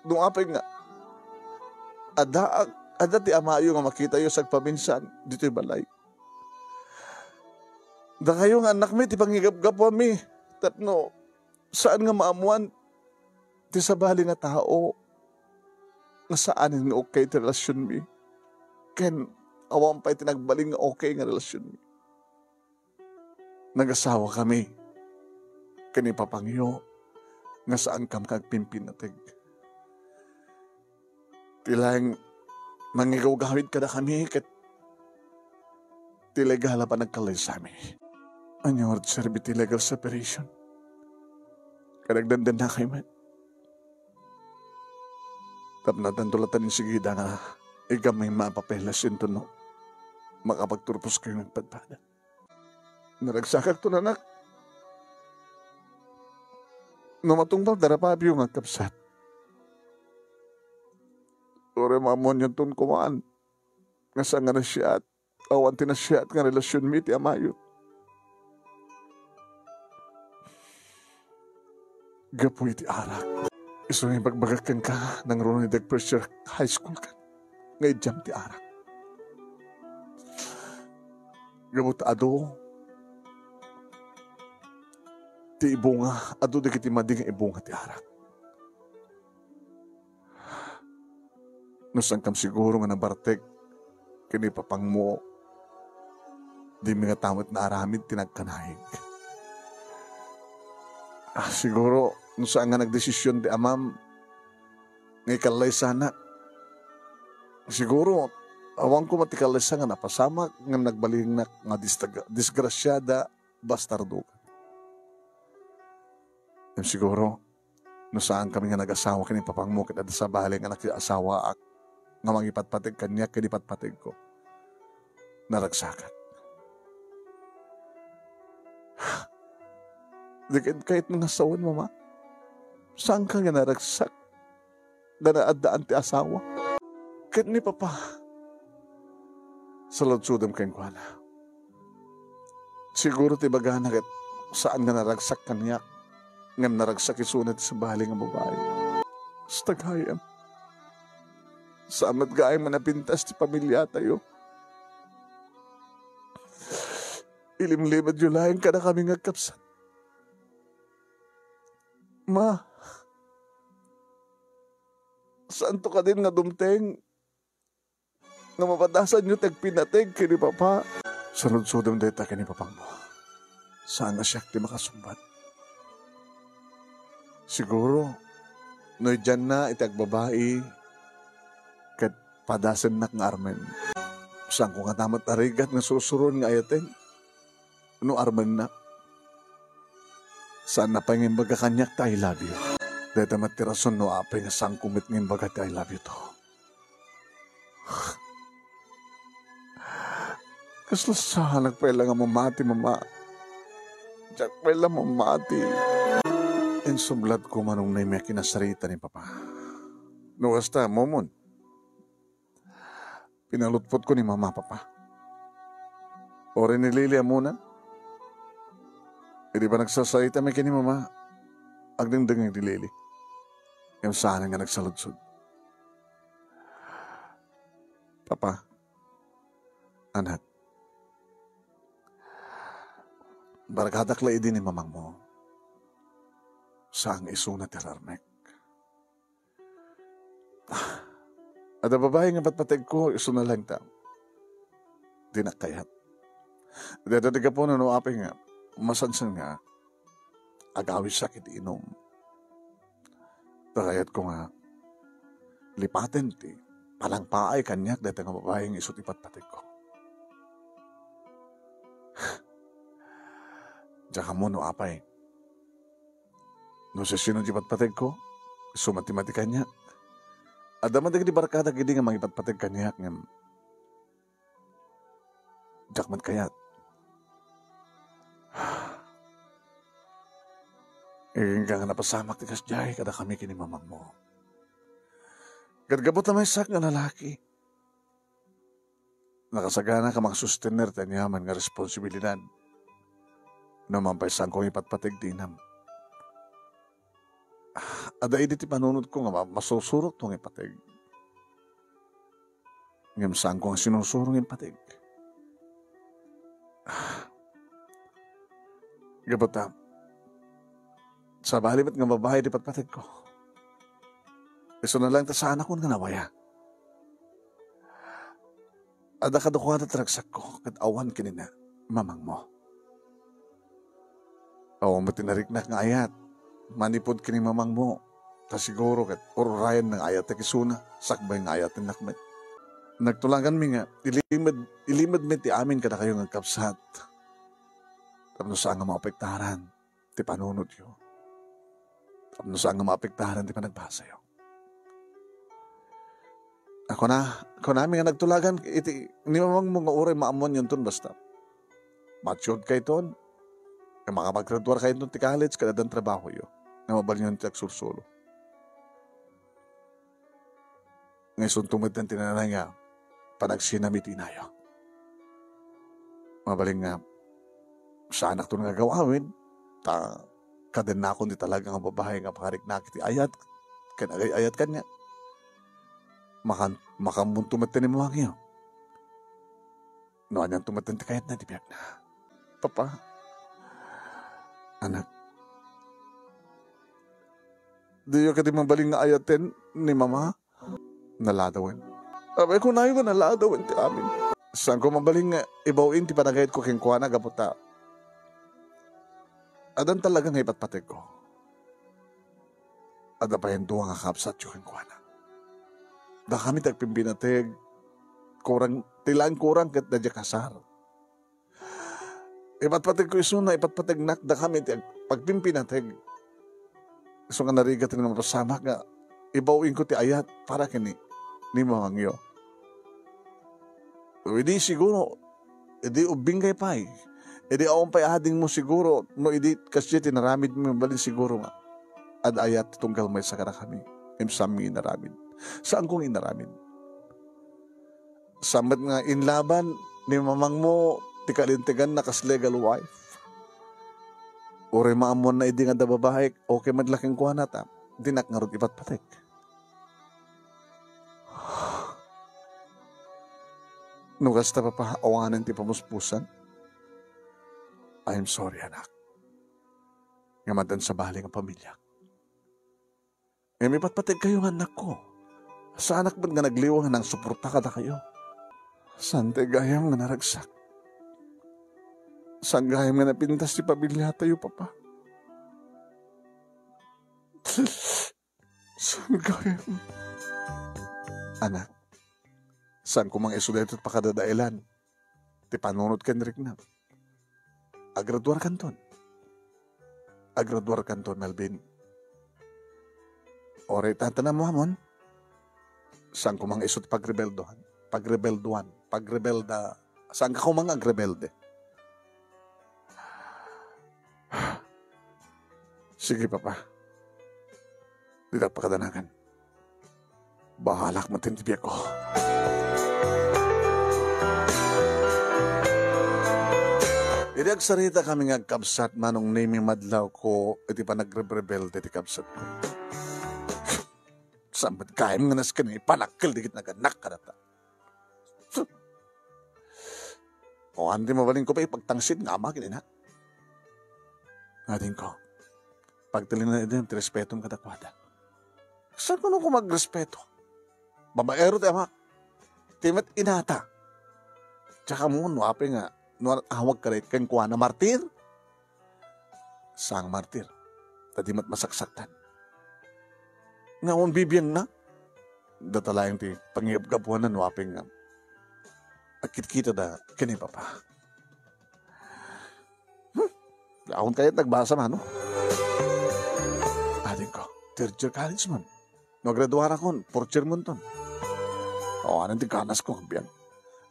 no apay nga adda, adda ti amayo nga makitayo sa agpaminsan ditoy balay. Dakayo nga annakmi ti pangigapgapuammi tapno saan nga maammoan ti sabali nga tao nga saanen nga okay ti relasionmi ken awan pay ti nagbalin nga okay nga relasionmi. Nagasawakami ken ni papangyo nga saankam nga agpimpinateg. Ti laeng mangigawgawid kadakami ket ti legal a panagkallaysami. Ania nga serbi ti legal separation? Kadagdagdannakayo met. Tapno addanto latta insigida nga iggammay nga papeles intono makapagturposkayo nga agpadpada. Naragsakakto, anak. No matungpal, darapabyo nga agkabsat. Uray maammoanyonton kuman nga saan nga nasiat, awan ti nasiat nga relasionmi ti amayo. Gapu iti arak. Isu nga ibagbagak kenka, nangruna idi ag-first year high school ka, nga idiam ti arak. Gapu ta adu ti ibunga, adu dagiti madi nga ibunga ti arak. No saankam siguro nga nabartek ken ni papangmo, dimi ngata met naaramid ti nagkanayeg. Ah, siguro, no saan nga nagdesisyon ti amam nga ikallaysanak, siguro, awan koma ti kallaysa nga napasamak ngem nagbalinnak nga distag-, disgrasiada, bastardo. Ngem siguro, no saankami nga nagasawa ken ni papangmo ket adda sabali nga nakiasawaak nga mangipatpateg kaniak ken ipatpategko, naragsakan. Di ket kayat nga sawen, Mama? Saanka nga naragsak nga naaddaan ti asawa? Ket ni Papa, saludsodem kenkuana. Siguro ti ibagana ket saan nga naragsak kaniak, ngem naragsak isuna ti sabali nga babai. Kasta gayam. Saan met gayam nga napintas ti pamiliatayo. Ilimlimedyo laeng kadakami nga agkabsat. Ma, saanto kadin nga dumteng nga mapadasanyo ti agpinateg ken ni Papa? Saludsodem dayta ken ni papangmo. Saan nga siak ti makasungbat. Siguro, no idianna iti agbabai, ket padasennak nga armen. Saanko ngata met a rigat nga sursuron nga ayaten no armennak. Saanna pay nga imbaga kaniak ti "I love you." Dayta met ti rason no apay nga saanko met nga imbaga ti "I love you" to. Kasla saanak pay la nga mamati, Mama. Diak pay la mamati. Insublatko manong nay may kinasarita ni Papa. No kasta, Momon, pinalutpotko ni Mama, Papa. Uray ni Lily ammona. Idi panagsasarita mi ken ni Mama, agdengdengngeg ni Lily. Ngem saan nga nagsaludsod. Papa, anak, barkadak la idi ni mamangmo. Saan nga isuna ti ararmek. Adda babai nga patpategko, isuna laeng ta dinak kayat. Dayta ti gapuna no apay nga masansan nga agawisak iti inum. Ta kayatko nga lipaten ti palangpaay kaniak dayta nga babai nga isu ti patpategko. Diak ammo no apay. No siasino ti patpategko, isu met ti mati kaniak. Adda man dagiti barkadak idi nga mangipatpateg kaniak, ngem diak met kayat. Inka nga napasamak ti kasdiay kadakami ken ni mamangmo. Ket gapu ta maysak nga lalaki, nakasagana ka mangsustener ti aniaman nga responsibilidad. No man pay saanko nga ipatpateg ti inam. Adda idi ti panunotko nga ma-, masusurokto nga ipateg. Ngem saanko nga sinusuro nga ipateg. Gapu ta, sabali met nga babai ti patpategko. Isuna laeng ta saanakon nga nawaya. Adda kaduakada ti ragsakko ket awan ken ni mamangmo. Awan met ti nariknak nga ayat manipud ken ni mamangmo, ta siguro ket ururayen nga ayatek isuna, sakbay nga ayatennak met. Nagtulaganmi nga ilimed, ilimed met ti amin kadakayo nga agkabsat. Tapno saan nga maapektaran ti panunotyo. Tapno saan nga maapektaran ti panagbasayo. Ako na, kunami nga nagtulagan iti ni mamangmo nga uray maammoanyonton basta matured kayton, nga makapaggraduar kayton ti college, ket addan trabahoyo, nga mabalinyon ti agsursuro. Nga isunto met ti nanay nga panagsinam iti inayo. Mabalin nga, saanakton nga gawaen, ta kadennakon ti talaga nga babai nga pangariknak iti ayat, ken agay-ayat kaniak. Makan-, makammunto met ti ni mamangyo. no anianto met ti kayatna iti biagna. Papa, anak, diyo kadi mabalin nga ayaten ni Mama? Naladawen. Apay, kunayo nga naladawen ti amin. Saanko mabalin nga ibaw-in ti panagayatko kenkuana gapu ta addan talaga nga ipatpategko. Adda payen dua nga kabsatyo kenkuana. Dakami ti agpimpinateg, kurang, ti laeng kurang ket da diay kasar. Ipatpategko isuna, ipatpategnak dakami ti ag-, pagpimpinateg. Isu nga narigat nga mapasamak nga ibaw-inko ti ayat para ken ni, ni mamangyo. Idi siguro, idi ubbingkay pay, idi awan pay adingmo siguro, no idi kasdiay ti inaramidmo, mabalin siguro nga ad-ayat ti tunggal maysa kadakami. Ngem saanmi inaramid. Saanko nga inaramid. Saan met nga inlaban ni mamangmo ti kalinteganna kas legal wife? Uray maammoanna idi nga adda babaik, okay met la kenkuana ta dinak ngarud ipatpatek. No kasta, Papa, awanen ti pamuspusan. I am sorry, anak, nga addan sabali nga pamilyak. Ngem ipatpategkayo nga annakko. Saanak met nga nagliwa nga nangsuporta kadakayo. Saan ti gayam nga naragsak? Saan gayam nga napintas ti pamiliatayo, Papa? Saan gayam? Anak, saanko nga isu daytoy pakadadaelan ti panunot ken rikna. Agraduarkanton. Agraduarkanton, Melvin. Uray tantanammo amon, saanko nga isu ti pagrebeldohan. Pagrebeldohan. Pagrebelda. Saanka koma nga agrebelde? Sige, Papa. Ditak pakadanagan. Bahalak met ti biagko. Idi agsaritakami nga agkabsat, Manong Nemi, madlawko iti panagrebrebelde ti kabsatko. Saan met gayam nga nasken nga ipanakkel dagiti naganak kadata? O, andi mabalinko pay ipagtangsit nga ama ken ina. Adingko, pagtalinaedem ti respetom kadakuada. Saan kuno ko magrespeto? Babaero ti amak. Ti met inata. Tsaka mo, no apay nga, no awag ka kenkuana, martir? Saan nga martir. Ta di met masaksaktan. Nga awan bibiangna. Data laeng ti pangigapgapuanna no apay nga agkitkitada ken ni Papa. Hmm? Awan kayat nagbasa, mano? Adingko, third year college man. No agraduarakon, fourth year monton. Awanen ti ganasko nga agbiag.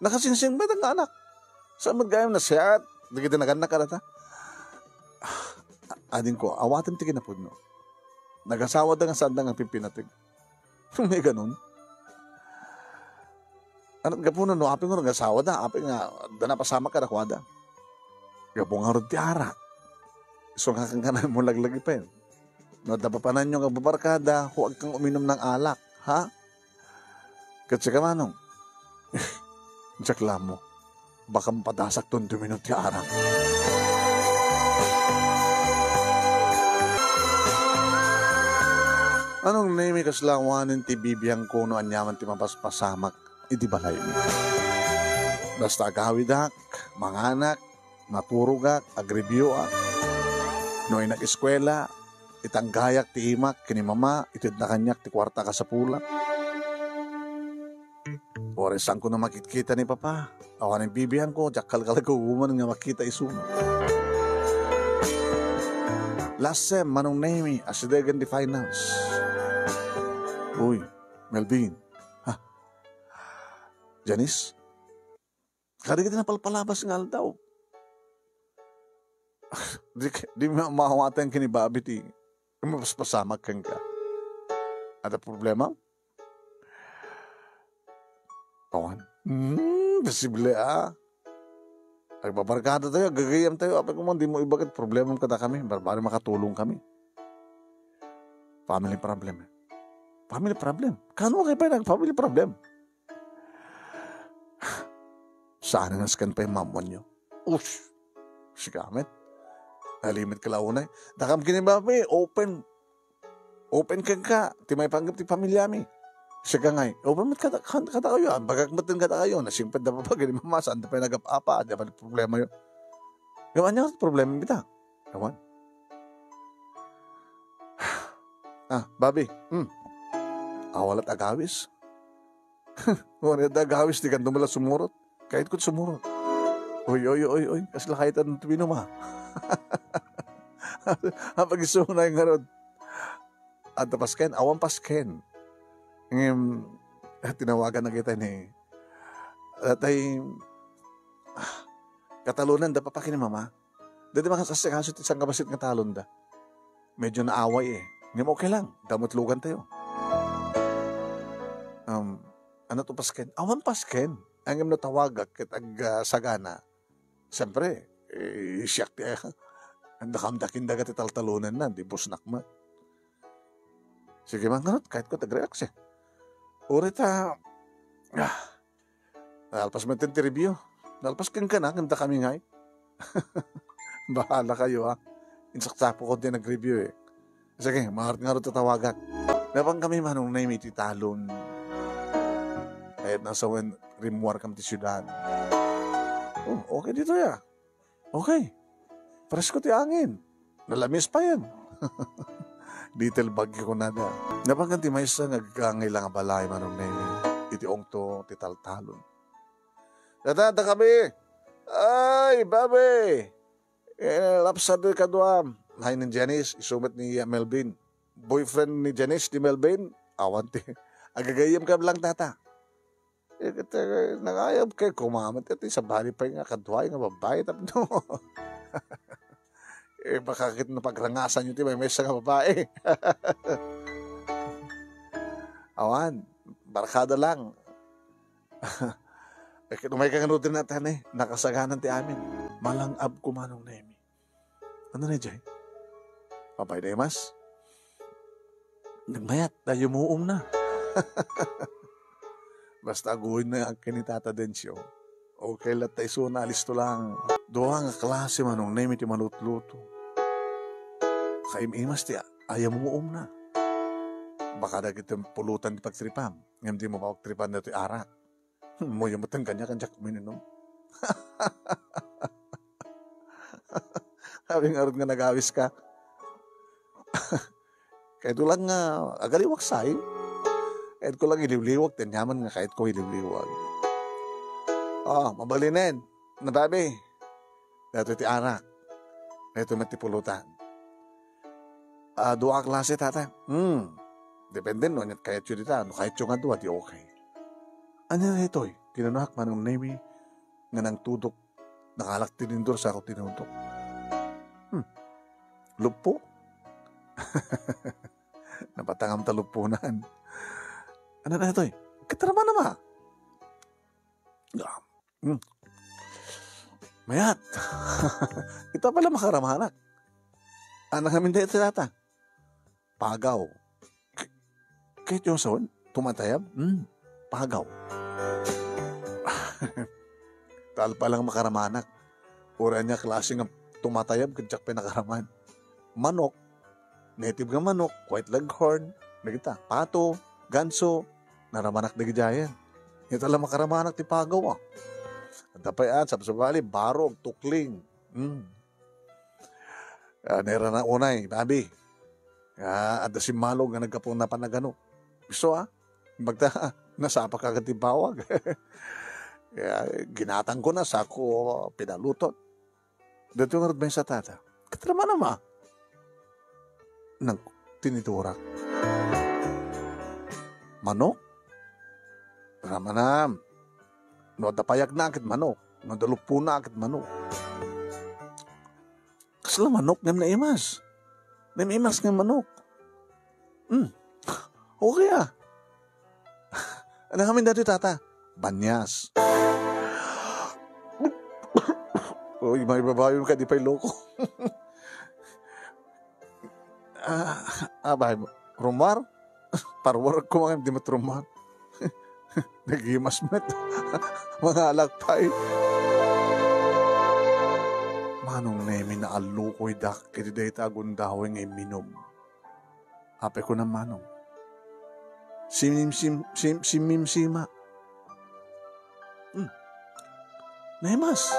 Nakasingsing met nga anak. Saan met gayam nasiat dagiti naganak kadata? Ah, adingko, awatem ti kinapudno. Nagasawada nga saanda nga pimpinateg. May ganun. Ania't gapuna no apay nga nagasawada, apay nga adda napasamak kadakuada. Gapu ngarud ti arak. Isu nga kankanayon mo laglagi pay. No adda papananyo nga agbabarkada, huwag kang uminom ng alak, ha? Ket sika, Manong, diak la ammo. Baka mapadasakton ti uminom ti arak. Manong Nemi, kasla awanen ti bibiangko no aniaman ti mapaspasamak iti balaymi. Basta agawidak, manganak, naturogak, agrebioak. No innak eskuela, itanggayak ti imak ken ni Mama, itedna kaniak ti kuarta a kasapulak. Uray saanko no makitkita ni Papa. Awanen bibiangko, diak kalkalagguman nga makita isuna. Last sem, Manong Nemi, asidegen ti finals. Uy, Melvin. Ha? Janice? Kadagiti napalpalabas nga aldaw. Di, di ma-, maawaten ken ni Bobby ti mapaspasamak kenka. Adda problema? Awan. Hmm, posible, ah. Agbabarkada tayo, agagayam tayo, apay koma, di mo ibagat problema kadakami, barbaro makatulong kami. Family problem. Family problem. Kano kayo pa nag-family problem? Saan nga sken pay mammuanyo? Ush! Sika met. Nalimit ka la unay. Dakam ken ni Bobby, open. Open kenka. Ti maipanggep ti pamiliami. Sika ngay, open met kada, kan-, kadakayo, ah. Bagak met kadakayo. Nasingpet da pay ken ni Mama, saan da pay nagap-apa, adda pay problemayo. Ngem ania ti problema bitaw? Awan. Ah, Bobby. Hmm. Awan la't agawis. Awan la't agawis, di kanto met la sumurot. Kayatko ti sumurot. Oy, oy, oy, oy. Kasla kayat ti binuma. Apag isu unay ngarud. Adda pasken, awan pasken. Ngem, tinawagan na kita ni, atay, ah, katalonan da papa ken ni Mama. Daydi makasasikaso ti sangkabassit nga talonda. Medyo naaway, eh. Ngem okay lang, damutlogan tayo. Um, ano to pasken? Awan pasken. Ngem no tawagak ket ag-, ah, sagana. Siyempre, eh, siak ti, ah, dakam dakin daga ti taltalonenna, di busnak met. Sige man ngarud, kayatko ti agreact, eh. Uray ta, ah, Nalpas met ti review. Nalpas kenka na, kanta kami ngay. Bahala kayo, ha. Insaksapo ko ti nag-review, eh. Sige, mangarud-ngarud ti tawagak. Napan kami Manong Nemi ti talon. Kayat na sawen rimmuar kam ti siudad. Oh, okay ditoy, ah. Okay. Presko ti angin. Nalamis payen. Little bagyo kunada. Napangan ti maysa nga agkangayla nga balay, Manong Nemi. Iti ungto ti taltalon. Tata, ta kami. Ay, babe. Eh, lapsad ti kaduam. Hay ni Janice, isu met ni Melvin. Boyfriend ni Janice, ni Melvin. Awan ti. Agagayyem ka lang, tata. Eh, ket, eh, nangayab kay kumamat ket sabali pay nga kaduay nga babae tapno. Eh, baka ket napagrangasan yo ti maymaysa nga babae. Awan, barkada lang. Eh, ket umay ka nga rudin natan, eh, nakasaganan ti amin. Malang-ab ko Manong Nemi. Ano na, Jay? Apay na, Imas? Nagmayat, ta yumuom na. Basta aguy na ken ni Tata Dencio. Okay la ta isu na, alisto lang. Dua nga klase Manong Nemi ti malutluto. Kaim-imas ti ayam muom na. Baka dagiti pulutan ti pagtripam, ngem di mo pagtripan datoy arak. Muyo met kaniak, diak uminom. Abi ngarud nga nagawis ka. Kayatko lang nga agaliwak say. Kayatko lang iliwliwag ti aniaman nga kayatko iliwliwag. Ah, mabalinen. Nababi. Daytoy ti arak. Daytoy met ti pulutan. Ah, dua a klase, tata. Hmm. Depende no aniat kayatyo dita. No kayatyo nga dua, di okay. Ania daytoy? Kinanuak Manong Nemi nga nangtudok. Nakalak ti lindor, sako tinudok. Hmm. Luppo? Napatangam ta lupponan. Ano na itoy? Katarama na ma. Ah, hmm. Mayat. Ita pala makaramanak. Ano kami dito, tata? Pagaw. K-, kahit yung sawan, tumatayab? Hmm, pagaw. Talpa lang makaramanak. Uray ania klase nga tumatayab, ket diak pay nakaraman. Manok, native nga manok, white leghorn, dagita, pato, ganso, naramanak dagidiayen. Ita lang makaramanak ti pagaw, ah. Adda pay, ah, sabsabali, barog, tukling. Hmm. Ah, nairana unay, babi. Ah, adda simmalog nga naggapu na panagano. Isu, ah, bagta, nasapa ka ti bawag. Ya, ginatang ko na, sako pinaluton. Dito nga rod may sa tata. Katarama na ma. Nang tiniturak. Manok? Ramanam. No, adda payag na akit manok. No, adda luppo na akit manok. Kasla manok ngem naimas. Naimas ngem manok. Hmm. Okay, ah. Ano kami dati, tata? Banyas. Uy, may babae ka, di pa'y loko. Ah, abay, rumar? Parwar ko mga di matrumar. Nagimas met. Mangalak pay. Manong Nemi, naallukoydak iti dayta a gundaway nga imminum. Apay, kunam, Manong. Simimsim-, sim-, simimsima. Hmm. Naimas.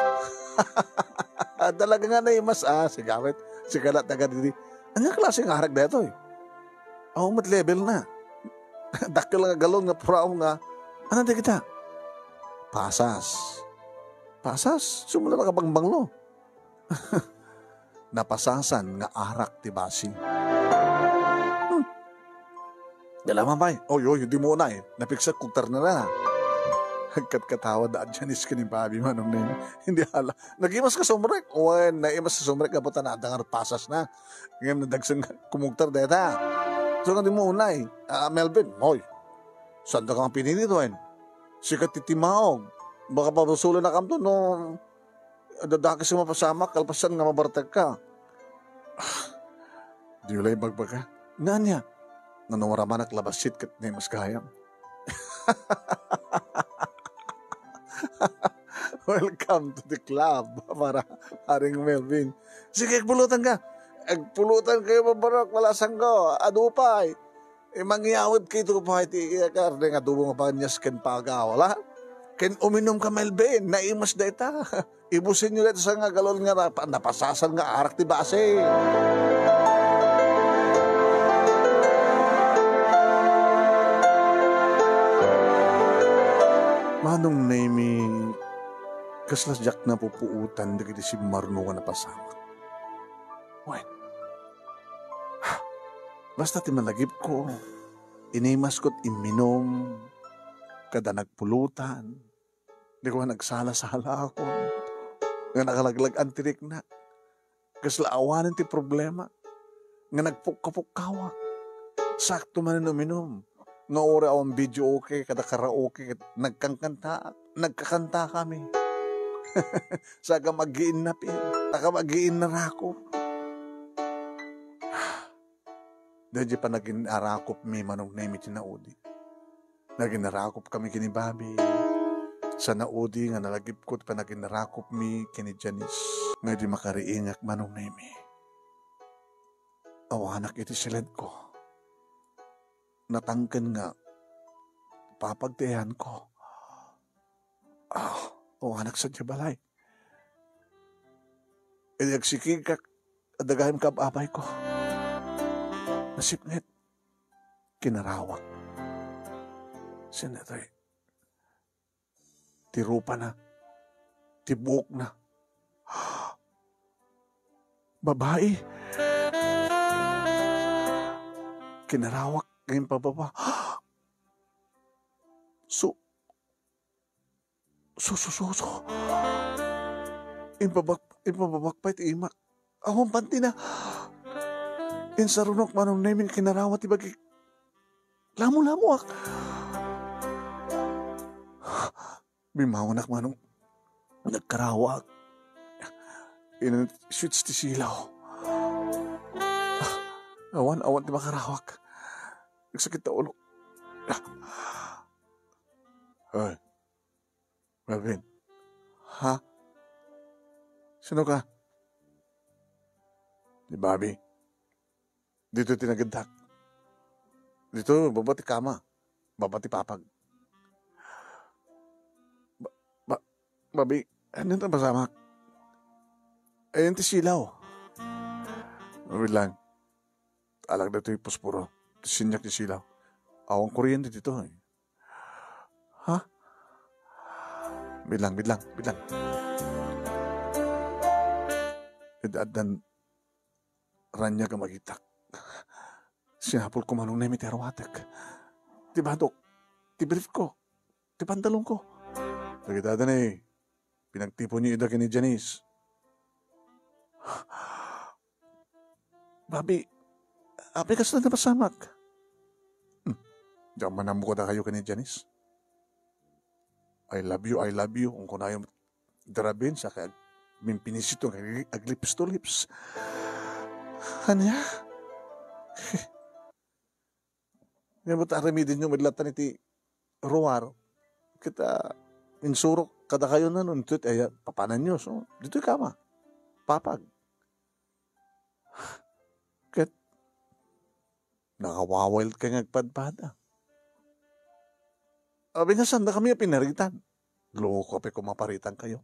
Talaga nga naimas, ah, sigawit. Sigala taga didi. Anya klase nga arak daytoy? Awan met level na. Dakkel nga galon nga puraom nga. Ano di kita? Pasas. Pasas? Sumula nakabangbanglo. Napasasan nga arak ti basi. Hmm. Dala, mamay. Oy, oy, di mo na eh. Napiksak kugtar na na. Agkatkatawa da Janice ken ni Bobby, Manong Nemi. Hindi hala. Nagimas ka sumrek. Wen, naimas ka sumrek. Gapu ta nadangar pasas na. Ngayon, nadagsen nga kumugtar deta. So, nga di mo unay. Ah, Melvin, oy. Saan da kang pinili to, en? Sikat ti timaog. Baka pabusulan na kamto, no? Adda dakes nga mapasamak, kalpasan nga mabartek ka. Di ulay bagbaga. Nga ania? Nga no maramanak labassit ket naimas gayam. Welcome to the club, para Haring Melvin. Sige, agpulutan ka. Agpulutan kayo, mabarok, wala sanggo. Adu pay. Eh, mangyawid kayo pa iti karne nga adobo nga panyas ken pagaw, ala? Ken uminum ka, Melvin, naimas dayta. Ibusin nyo dayta sa nga galon nga napa-, napasasan nga arak ti basi. Manong Nemi, kasla diak napupuotan dagiti simmarno nga napasamak. Wen, basta ti malagipko, inimaskot imminum, kada nagpulutan, di ko nagsala-sala ako, nga nakalaglag-an ti riknak, kasla awanen ti problema, nga nagpukkapukkawak. Sakto manen uminum, nga uray awan videoke kada karaoke, ket nagkankanta, nagkakanta kami. Saka magiinnapin, saka magiinnarakop. Daydi panaginnarakopmi, Manong Nemi, ti naudi. Naginarakop kami ken ni Bobby. Sa naudi nga nalagipko ti panaginnarakopmi ken ni Janice. Nga idi makariingak, Manong Nemi, awanak iti siledko. Natangken nga papagteanko. Ah, awanak sadiay balay. Idi agsikigak, adda gayam kaab-abayko. Nasipnget, kinarawak. Sino itoy? Ti rupana, ti buokna. Babai. Kinarawak nga impababa. Su-, Su, su, su, su. Impabak-, impababak pay ti imak. Awan pantina. Insarunok, Manong Nemi, kinarawak ti bagik. Lamo-lamoak. Bimmangonak, Manong. Nagkarawak. Inanit switch ti silaw. Awan, awan ti makarawak. Nagsakit ta ulo. Ay. Melvin. Ha? Sino ka? Ni Bobby. Dito ti nageddak. Dito, baba ti kama. Baba ti papag. Ba-, ba-, Bobby, ano na masamak? Ayan ti silaw. Wait lang. Alag dito yung posporo. Sinyak ti silaw. Awan kuryente dito eh. Ha? Bidlang, bidlang, bidlang. Ed addan raniag a magitak. Sinapulko, Manong Nemi, ti arwatek. Ti badok, ti briefko, ti pantalonko. Dagita dayta ni pinagtiponyo ida ken ni Janice. Bobby, apay kasta napasamak? Hmm. Diak man ammo kadakayo ken ni Janice. "I love you, I love you," ang kunayo met darabin, sa kay ag-, mimpinisito nga ag-, ag-lips to lips. Ania? Ngem ta aramidenyo met latta iti ruar. Ket, ah, insurok kadakayo na no, intoy ti aya-, papananyo. So, ditoy kama. Papag. Ket nakawawild ka nga agpadpada. Abi nga, saan da kami a pinaritan? Loko pay koma paritan kayo.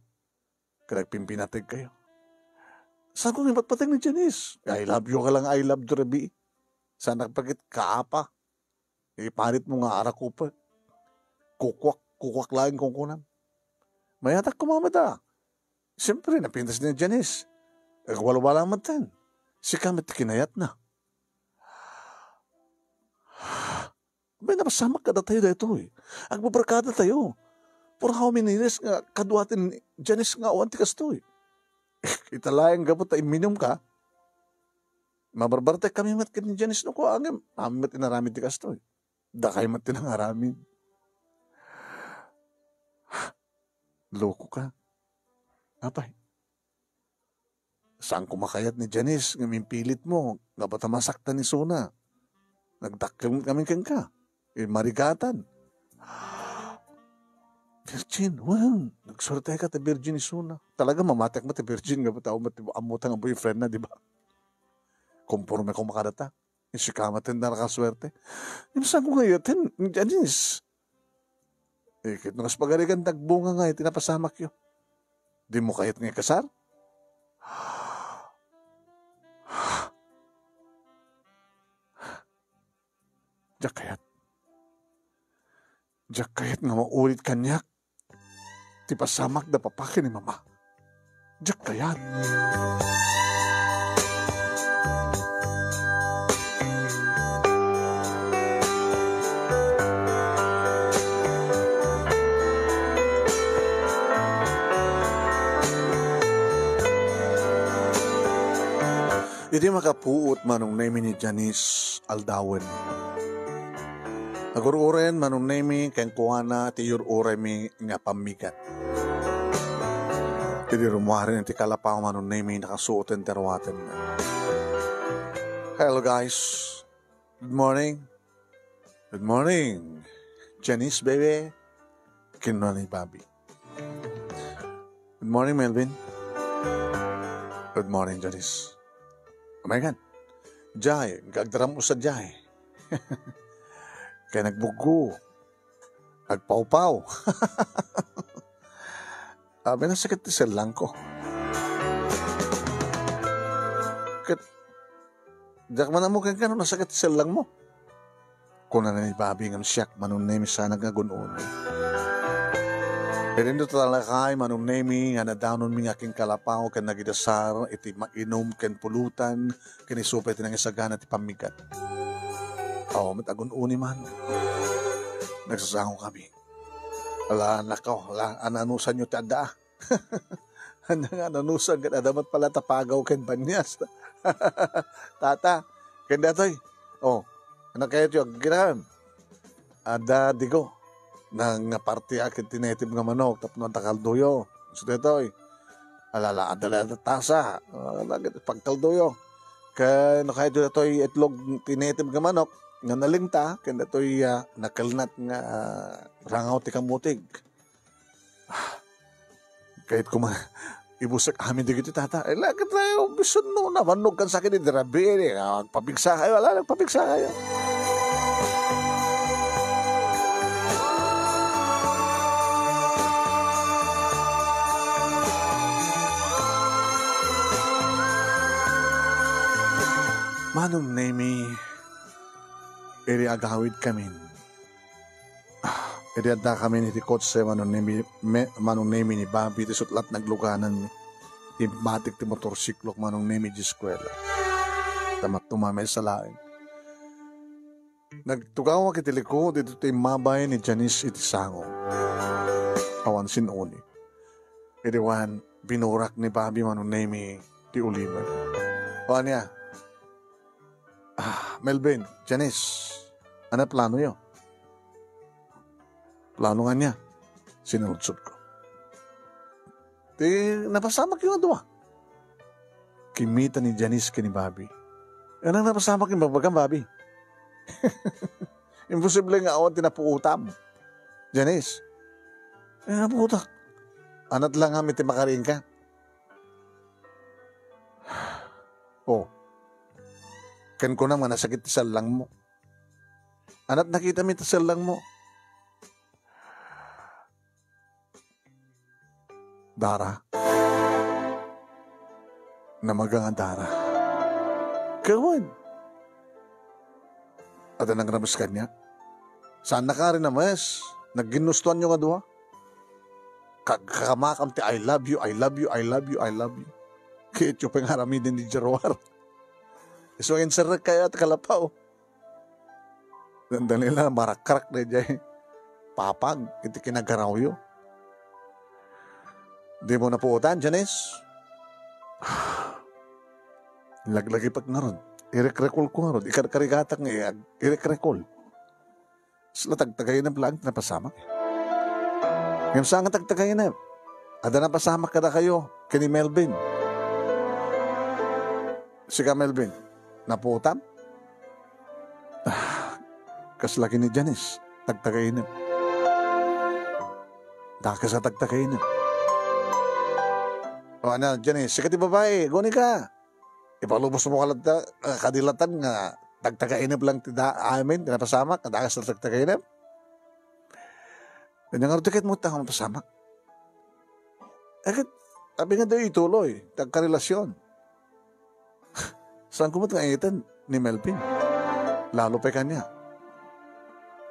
Ket agpimpinateg kayo. Saan ko nga ipatpateg ni Janice? I love you ka lang, I love you, rabii. Saan ka pa ket kaapa? Iparit mo nga arakupek. Kukwak, kukwak laeng kunkunam. Mayatak koma met a. Siyempre, napintas ni Janice. Agwalwala met ten. Sika met ti kinayatna. Bay, napasamak kadatayo daytoy. Agbabarkada tayo. For how many years nga kaduaten ni Janice nga awan ti kastoy? Ita laeng gapu ta imminum ka, mabarbartek kami met ken ni Janice no kua, ngem amin met inaramid ti kastoy. Dakay met ti nangaramid. Loko ka. Apay, saan ko makayat ni Janice nga impilit mo nga bata masaktan ni Suna? Nagdakkel met kami kenka. Eh, marigatan. Virgin, well, nagsuerte ka ta virgin ni Suna. Talaga, mamatek mo ta virgin nga bata, met ammota nga boyfriend na, di ba? Komporme ko makadata. Sika met ti nakasuerte. Insan ko nga iyaten, Janice. Eh, ket no kas pagarigan, nagbunga nga iti napasamakyo. Di mo kayat nga ikasar? Diak kayat. Diak kayat nga maulit kaniak ti pasamak da papa ken ni mama. Diak kayat. Idi makapuot Manong Nemy ni Janice aldawen, agur-uren Manong Nemy kenkuana ti iyur-uraymi nga pammigat. Idi rummuaren iti kalapaw Manong Nemy, nakasuoten ti aruatenna. "Hello, guys. Good morning. Good morning, Janice, baby," kinuna ni Bobby. "Good morning, Melvin." "Good morning, Janice." "Oh my God. Jay, agdaram usa, Jay." Kaya nagbuggo. Agpawpaw. Abi, nasakit ti sellangko. Ket diak man ammo kenka no nasakit ti sellangmo, kunana ni Bobby, ngem siak Manong Nemy saan nga agun-uni. Idi talakay Manong Nemy nga nadanonmi nga agkalapaw ken nagidasar iti mainum ken pulutan, ken isu pay ti nangisagana ti pammigat. Awan met agun-uni man. Nagsasangokami. Ala, nako, ala, ananusanyo ti adda, a. Ania nga ananusan ket adda met pala tapagaw ken banias. Tata, ken datoy. Oh, ania kayatyo agkinam? Adda digo. Nangaparti a ket ti native nga manok tapno adda kaldoyo. Isu daytoy. Ala, ala, adda la tasa. Ala, ket pagkaldoyo. Ken no kayatyo datoy itlog ti native nga manok nga nalingta, ken datoy, ah, nakelnat nga, ah, rangaw ti kamutig. Ah, kayat koma ibusek amin dagiti, Tata. Ay, la ket la, bisan no nabannog kan sakit iti rabii, eh, agpapigsa kayo, ala, agpapigsa kayo. Manong Nemy, idi agawidkamin, ah, idi addakamin iti kotse, Manong Nemy, me-, Manong Nemy, ni Bobby ti sutlat naglugananmi. Immatik ti motorsiklok, Manong Nemy, idiay eskuela. Ta matumamay sa laeng. Nagtugawak iti likod, iti immabay ni Janice iti sango. Awan sin-uni. Idi wen, binurak ni Bobby, Manong Nemy, ti ulimek. O ania? Ah, Melvin, Janice, ania planoyo? Plano nga ania? Sinaludsodko. Ti napasamakyo nga dua. Kimmita ni Janice ken ni Bobby. Ania napasamak nga imbagam, Bobby? Imposible nga awan ti napuotam. Janice, Eh, putak. Anat lang nga iti makariingka. Oh. Ken kunam nga nasakit ti sallangmo. Anat nakita mi ti sallangmo. Dara. Namaga nga dara. Kawan. Adda nangrames kaniak. Saan na ka rin names? Nagginustuan nyo nga dua? Ka-, kakamakam ti "I love you, I love you, I love you, I love you." Kayat yo pay nga aramiden ni Jeroar. Isu nga inserrek kayo at kalapaw. Dandani la, marakrak daydiay papag iti kinagarawyo. Di mo napuotan, Janice? Laglagipek ngarud. Irikrekol ko ngarud. Ikarkarigatak nga iag-, irikrekol. Sla tagtagainep laeng ti napasamak. Ngem saan nga tagtagainep? Adda napasamak kadakayo ken ni Melvin. Sika, Melvin, napuotam? Ah, kasla ken ni Janice, tagtagainep. Dakes a tagtagainep. O, ano, Janice, sika ti babai, aguni ka. Ipalubos mo ka latta, ah, kadi latta nga tagtagainep lang ti da-, amin, ti napasamak, nga dakes a tagtagainep. Ania ngarud ti ket mo ta mapasamak? Eh, ket, abi nga dayo ituloy, ti agkarelasyon. Saan ko met nga ayeten ni Melvin? Lalo pay kaniak.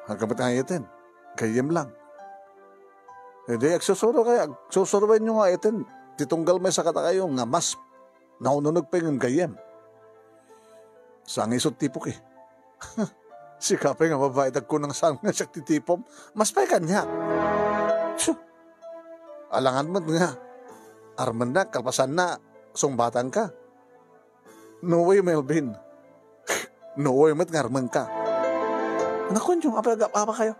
Saan ko met nga ayeten? Gayyem lang. Eh, di, agsusuro kayo, agsusuroen nyo nga ayeten ti tunggal maysa kadakayo nga mas naununeg pay ngem gayyem. Saan nga isu ti tipok, eh. Sika pay nga babai, dagko nang saan nga siak ti tipom. Mas pay kaniak. Su. Alangan met nga. Armennak, kalpasanna, sungbatanka. No way, Melvin. No way met nga armenka. Naku, Anjong, apay agap-apa kayo?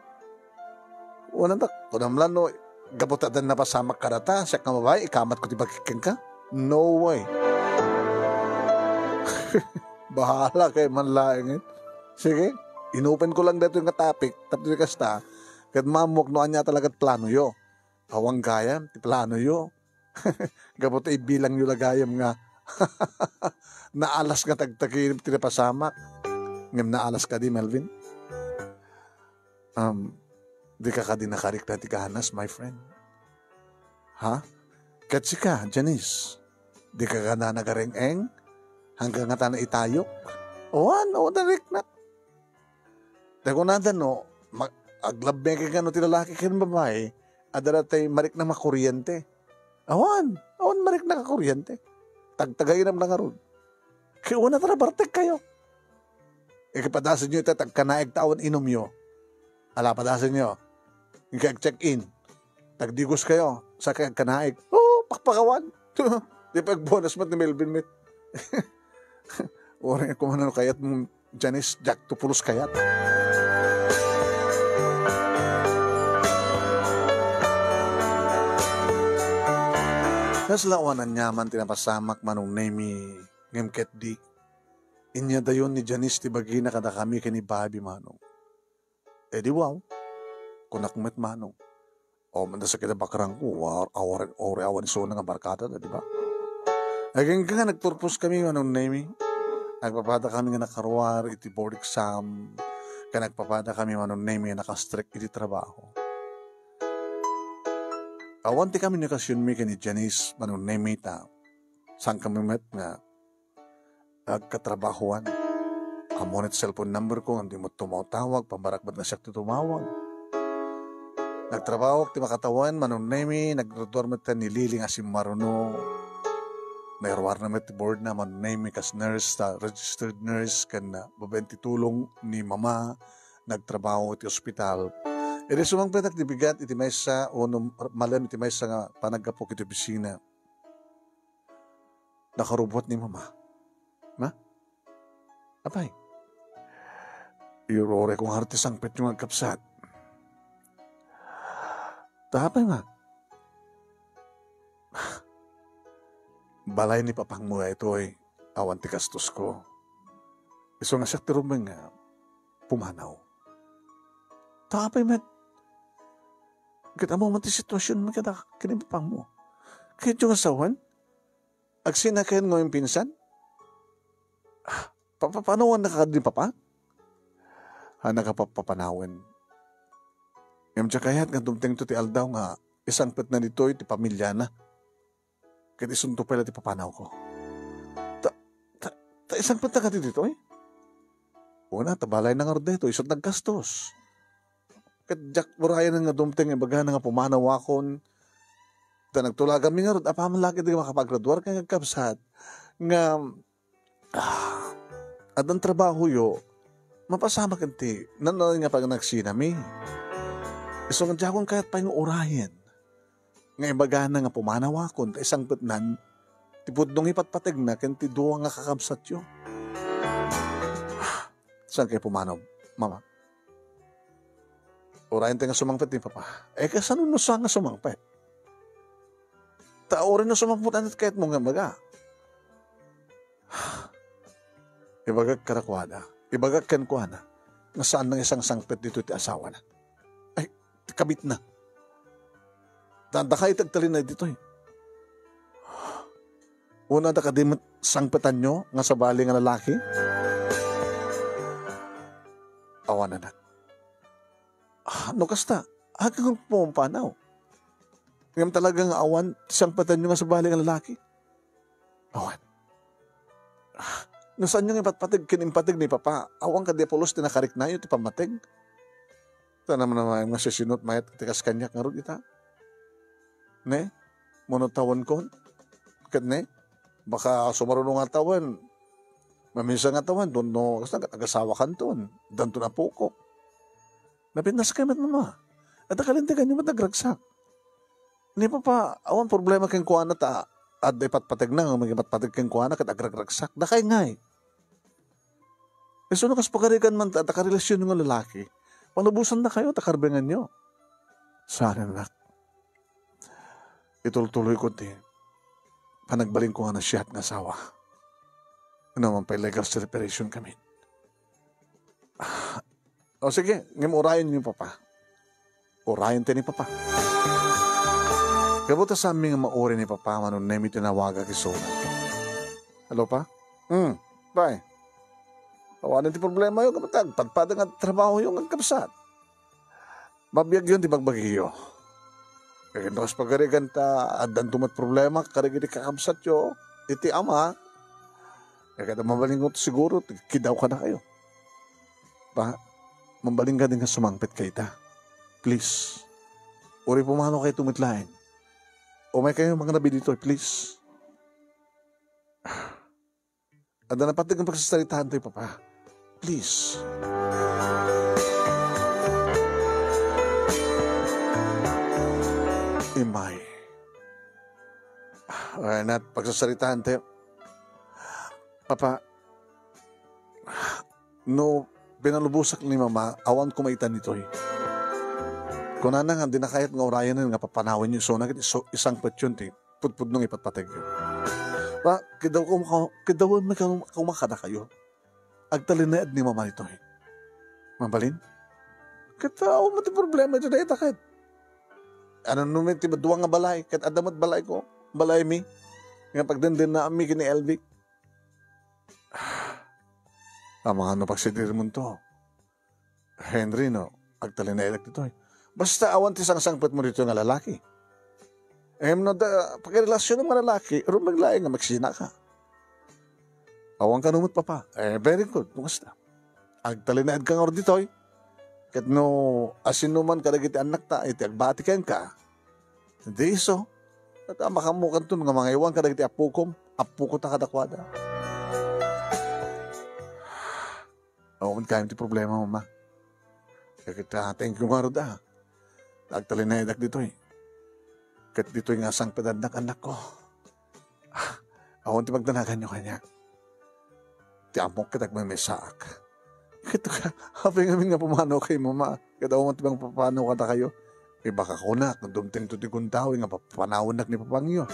Wala ta, kunam lang no, gapu ta adda napasamak kadata, siak nga babai, ikamatko ti bagik kenka? No way. Bahala kayo man laeng, eh. Sige, inopen ko lang daytoy nga topic, tapno di kasta, ket maammok no ania talaga ti planoyo. Awan gayam ti planoyo. Gapu ta ibilangyo la gayam nga naalas nga tagtagainep ti napasamak. Ngem naalas kadi, Melvin? Um, dika kadi nakarikna ti ganas, my friend? Ha? Ket sika, Janice, dika kadi nagareng-eng? Hanggang nga ta naitayok? Awan, o, nariknak. Ta kunada no, ma-, aglabbeng kano ti lalaki ken babai, adda tay marikna makuryente. Awan, awan marikna kakuryente. Tagtagainep na ngarud. Kay una tara bartek kayo. Ikipadasenyo ita tagkanaig ta awan inumyo. Ala, padasenyo. Inka check-in. Tagdigos kayo. Sa kay agkanaig. Oo, pakpakawan. Di pa agbonus met ni Melvin met. Uray, kumano kayat mo, Janice, Jack to pulos kayat. Kasla awan aniaman ti napasamak, Manong Nemy, ngem ket di. Inyadayon ni Janice ti bagina kadakami ken ni Bobby, Manong. E di wow, kunak met, Manong. O, manda sakit a bakrangko, war-, awar-, awar-, awan isuna nga barkada da, di ba? Agingga nga nagturpos kami, Manong Nemy. Nagpapada kami nga nakaruar iti board exam. Ken nagpapada kami, Manong Nemy, nga nakastrek iti trabaho. Awan ti komunikasionmi ken ni Janice, Manong Nemy, ta saan kami met nga agkatrabahoan. Ammo ni ti cellphone number ko, ngem dimo tumawtawag, pammarak met nga siak ti tumawag. Nagtrabahok ti makatawen, Manong Nemy, nagruruar met ni Lily nga simmaruno. Nairuarna met ti boardna, Manong Nemy, kas nurse, ta registered nurse, ken babaen ti tulong ni Mama, nagtrabaho iti ospital. Idi sumangpetak ti bigat iti maysa, wenno malem iti maysa nga panaggapu iti opisina. Nakarubuat ni Mama. Ma? Apay? Iruray ko nga ti sangpetyo nga agkapsat. Ta apay, Ma? Balay ni papangmo daytoy, awan ti gastosko. Isu nga siak ti rumbeng nga pumanaw. Ta apay met? Ket ammo man ti situasionmi kada ken ni papangmo. Kayatyo nga sawen? Agsina kayon nga impinsan? Ah, pa-, papanawennaka kadi ni papa? Haan a papanawen. Ngem diak kayat nga dumtengto ti aldaw nga isangpetna ditoy ti pamiliana. Ket isunto pay la ti papanawko. Ta, ta, ta isangpetna kadi ditoy? Una, ta balayna ngarud daytoy, isu't naggastos. Ket diak urayen nga dumteng ibagana nga pumanawakon. Ta nagtulaganmi ngarud, apaman la ketdi nga makapagraduar ken agkabsat nga, ah, addan trabahoyo, mapasamak iti naan-awan nga panagsinami. Isu nga diakon kayat pay nga urayen nga ibagana nga pumanawakon ta isangpetnan ti pudno nga ipatpategna ken ti dua nga kakabsatyo. Saan kayo pumanaw, Mama? Urayen tayo nga sumangpet ni Papa. Eh, kasano no saan nga sumangpet? Ta uray no sumangpet, ania ti kayatmo nga ibaga? Ibagak kadakuada. Ibagak kenkuana nga saan nga isangsangpet ditoy ti asawana. Ay, ti kabitna. Ta, dakayo ti agtalinaed ditoy. Una, dakayo met sangpetanyo nga sabali nga lalaki? Awan, anak. Ah, no kasta, haan nga pumpanaw. Ngem talaga nga awan ti sangpetanyo nga sabali nga lalaki? Awan. Ah, no saanyo nga ipatpateg ken impateg ni Papa, awan kadi a pulos ti nakariknayo ti pammateg? Ta namnamaem nga sisinot mayat ti kas kaniak ngarud ita? Ne? Mano tawenkon? Ket ne? Baka sumaruno nga tawen, maminsan nga tawen, no, no, kasta, agasawakanton, addanton apokon. Napintas kayo met, Mama. Adda kalinteganyo met nagragsak. Ni Papa, awan problema kenkuana ta adda ipatpategna nga mangipatpateg kenkuana ket agragragsak. Dakay ngay. Isu no kas pagarigan man ta, ta karelasionyo nga lalaki, palubosan na kayo ta karbenganyo. Saan, anak. Itultuloy ko ti panagbalin ko nga nasiat nga asawa. Ano man pay legal separation kami. O sige, ngem urayen ni Papa. Urayen ti ni Papa. Kabuta sa amin nga mauri ni Papa, manunemi ti nawagak isu. Hello, Pa? Hmm, bye. Awanen ti problema yo, kabuta, agpadpada nga trabaho yo, nga agkabsat. Mabiag yon ti bagbagiyo. Eh, no kas pagarigan ta, addanto met problema, karigiti kakabsatyo, iti ama, eh, kada mabalin ko siguro, kidaw ka na kayo. Pa, mabalin ka din nga sumangpet kayta. Please. Uri pumano kayo tumitlain. Umay kayo mga nabi dito, please. Adda napateg nga pagsasaritaan tayo, Papa. Please. Imay. Ay, nat, pagsasaritaan tayo. Papa, no pinalubosak ni Mama, awan ko maitan ditoy. Kunana nga, di na kayat nga urayanen nga papanawen yo isuna ket isu-, isangpet yon ti pudpudno nga ipatpategyo. Pa, kidaw ko, kidaw mi ka-, kumakada kayo. Agtalinaed ni Mama ditoy. Mabalin? Ket, ah, awan met ti problema iti dayta ket. Ano no met ti dua nga balay, ket adda met balay ko, balay mi. Nga pagdendennaan mi ken ni Elvic. Amangan no pagsidirmonto. Henry, no, agtalinaedak ditoy. Basta awan ti sangsangpetmo ditoy nga lalaki. Em, no, da, pakirelasyonmo nga lalaki, rumbeng laeng nga magsina ka. Awan ka numot, Papa. Eh, very good. Kumusta? Agtalinaed ka nga ditoy. Ket no, asino man kadagiti annakta, iti agbati kenka. Di isu. Ket makaammokanton nga mangaywan kadagiti appokom, appokota kadakuada. Awan kayo ti problema, Mama. Ket, ah, thank you ngarud, ah. Agtalinaedak ditoy. Ket ditoy nga sangpetandak, annakko. Ah, awan ti pagdanaganyo kaniak. Ti ammok ket agmaymaysaak. Ket ka, apay ngamin nga pumanaw kay Mama. Ket awan ti mangpapanaw kadakayo. Ibaka kunak, dumtengto ti gundaway nga papanawennak ni Papangyo.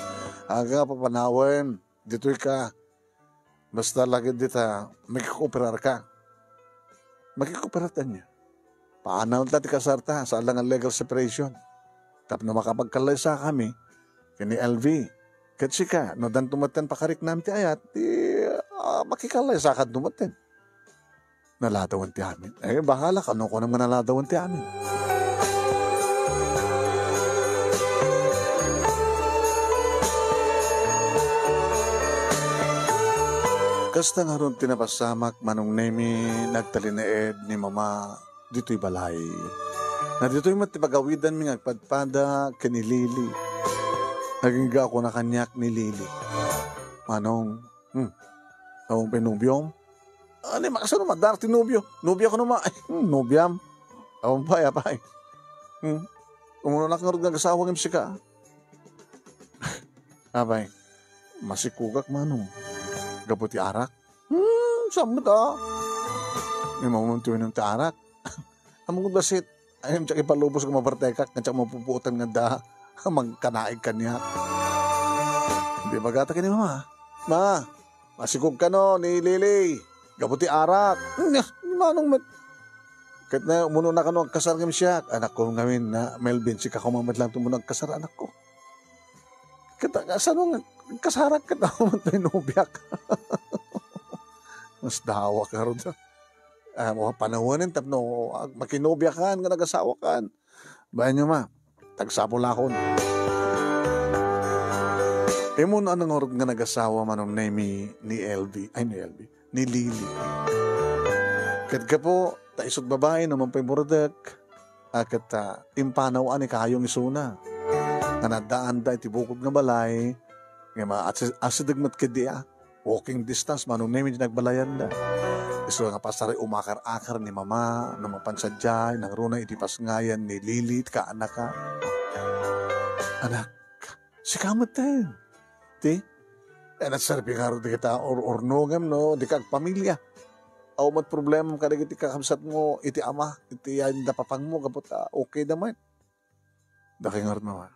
Aga nga papanawen, ditoy ka. Basta lagid dita, makikooperar ka. Makikooperar ta niya. Paanaw ta ti kasarta, saan lang ang legal separation. tapno makapagkallaysakami ken ni L V. Ket sika, no addanto metten pakariknam ti ayat, ti, ah, makikallaysakanto metten. Naladawen ti amin. Eh, bahala ka no kunam nga naladawen ti amin. Kasta ngarud ti napasamak, Manong Nemi, nagtalinaed ni Mama ditoy balay. Na ditoy met ti pagawidanmi nga agpadpada ken ni Lily. Nagingga a kuna kaniak ni Lily, "Manong, hmm, awan pay nobiom?" "Ani, makasano madar ti nobio? Nobiak no ma-, ay, hmm, nobiam? Awan pay, apay. Hmm, umunonak ngarud nga agasawa ngem sika." "Apay, masikugak, Manong, gapu ti arak?" "Hmm, saan met a? Imaw man ti uminom ti arak. Ammok bassit, ayam diak ipalubos nga mabartekak, nga diak mapupuotan nga adda mangkanaig kaniak." Di bagata ken ni Mama, "Ma, masikog kano ni Lily gapu ti arak." "Nya, ni Manong met. Ket na, umuno na kano agkasar ngem siak." "Anakko ngamin, na Melvin, sika koma met lang ti umuno agkasar, anakko. Ket kasano nga agkasarak ket awan met pay nobiak?" Nasdawak ngarud. Ah, panawanen tapno ag-, makinobia kan nga nagasawa kan. Bayan nyo, ma. Tagsapulakon. Immun a ngarud nga nagasawa, Manong Nemi, ni L V, ay, ni L V, ni Lily. Ket gapu ta isut babai no man pay burutek, a ket, ah, impanaw a ni kayong isuna. Nga naddaanda iti bukod nga balay, nga ma-, asi-, asideg met ketdi a. Walking distance, Manong Nemi, ti nagbalayanda. Isu nga pasar umakar-akar ni Mama, no mapan sadiay, nangruna iti pasngayan ni Lily, ti kaanaka. Anak, sika met ten. Ti? Eh, nagserbi ngarud dagita ur-, urnongem, no? Dika agpamilia. Awan met problemam kadagiti kakabsatmo iti ama, iti yayanda, papangmo, gapu ta okay da met. Dakay ngarud, Mama.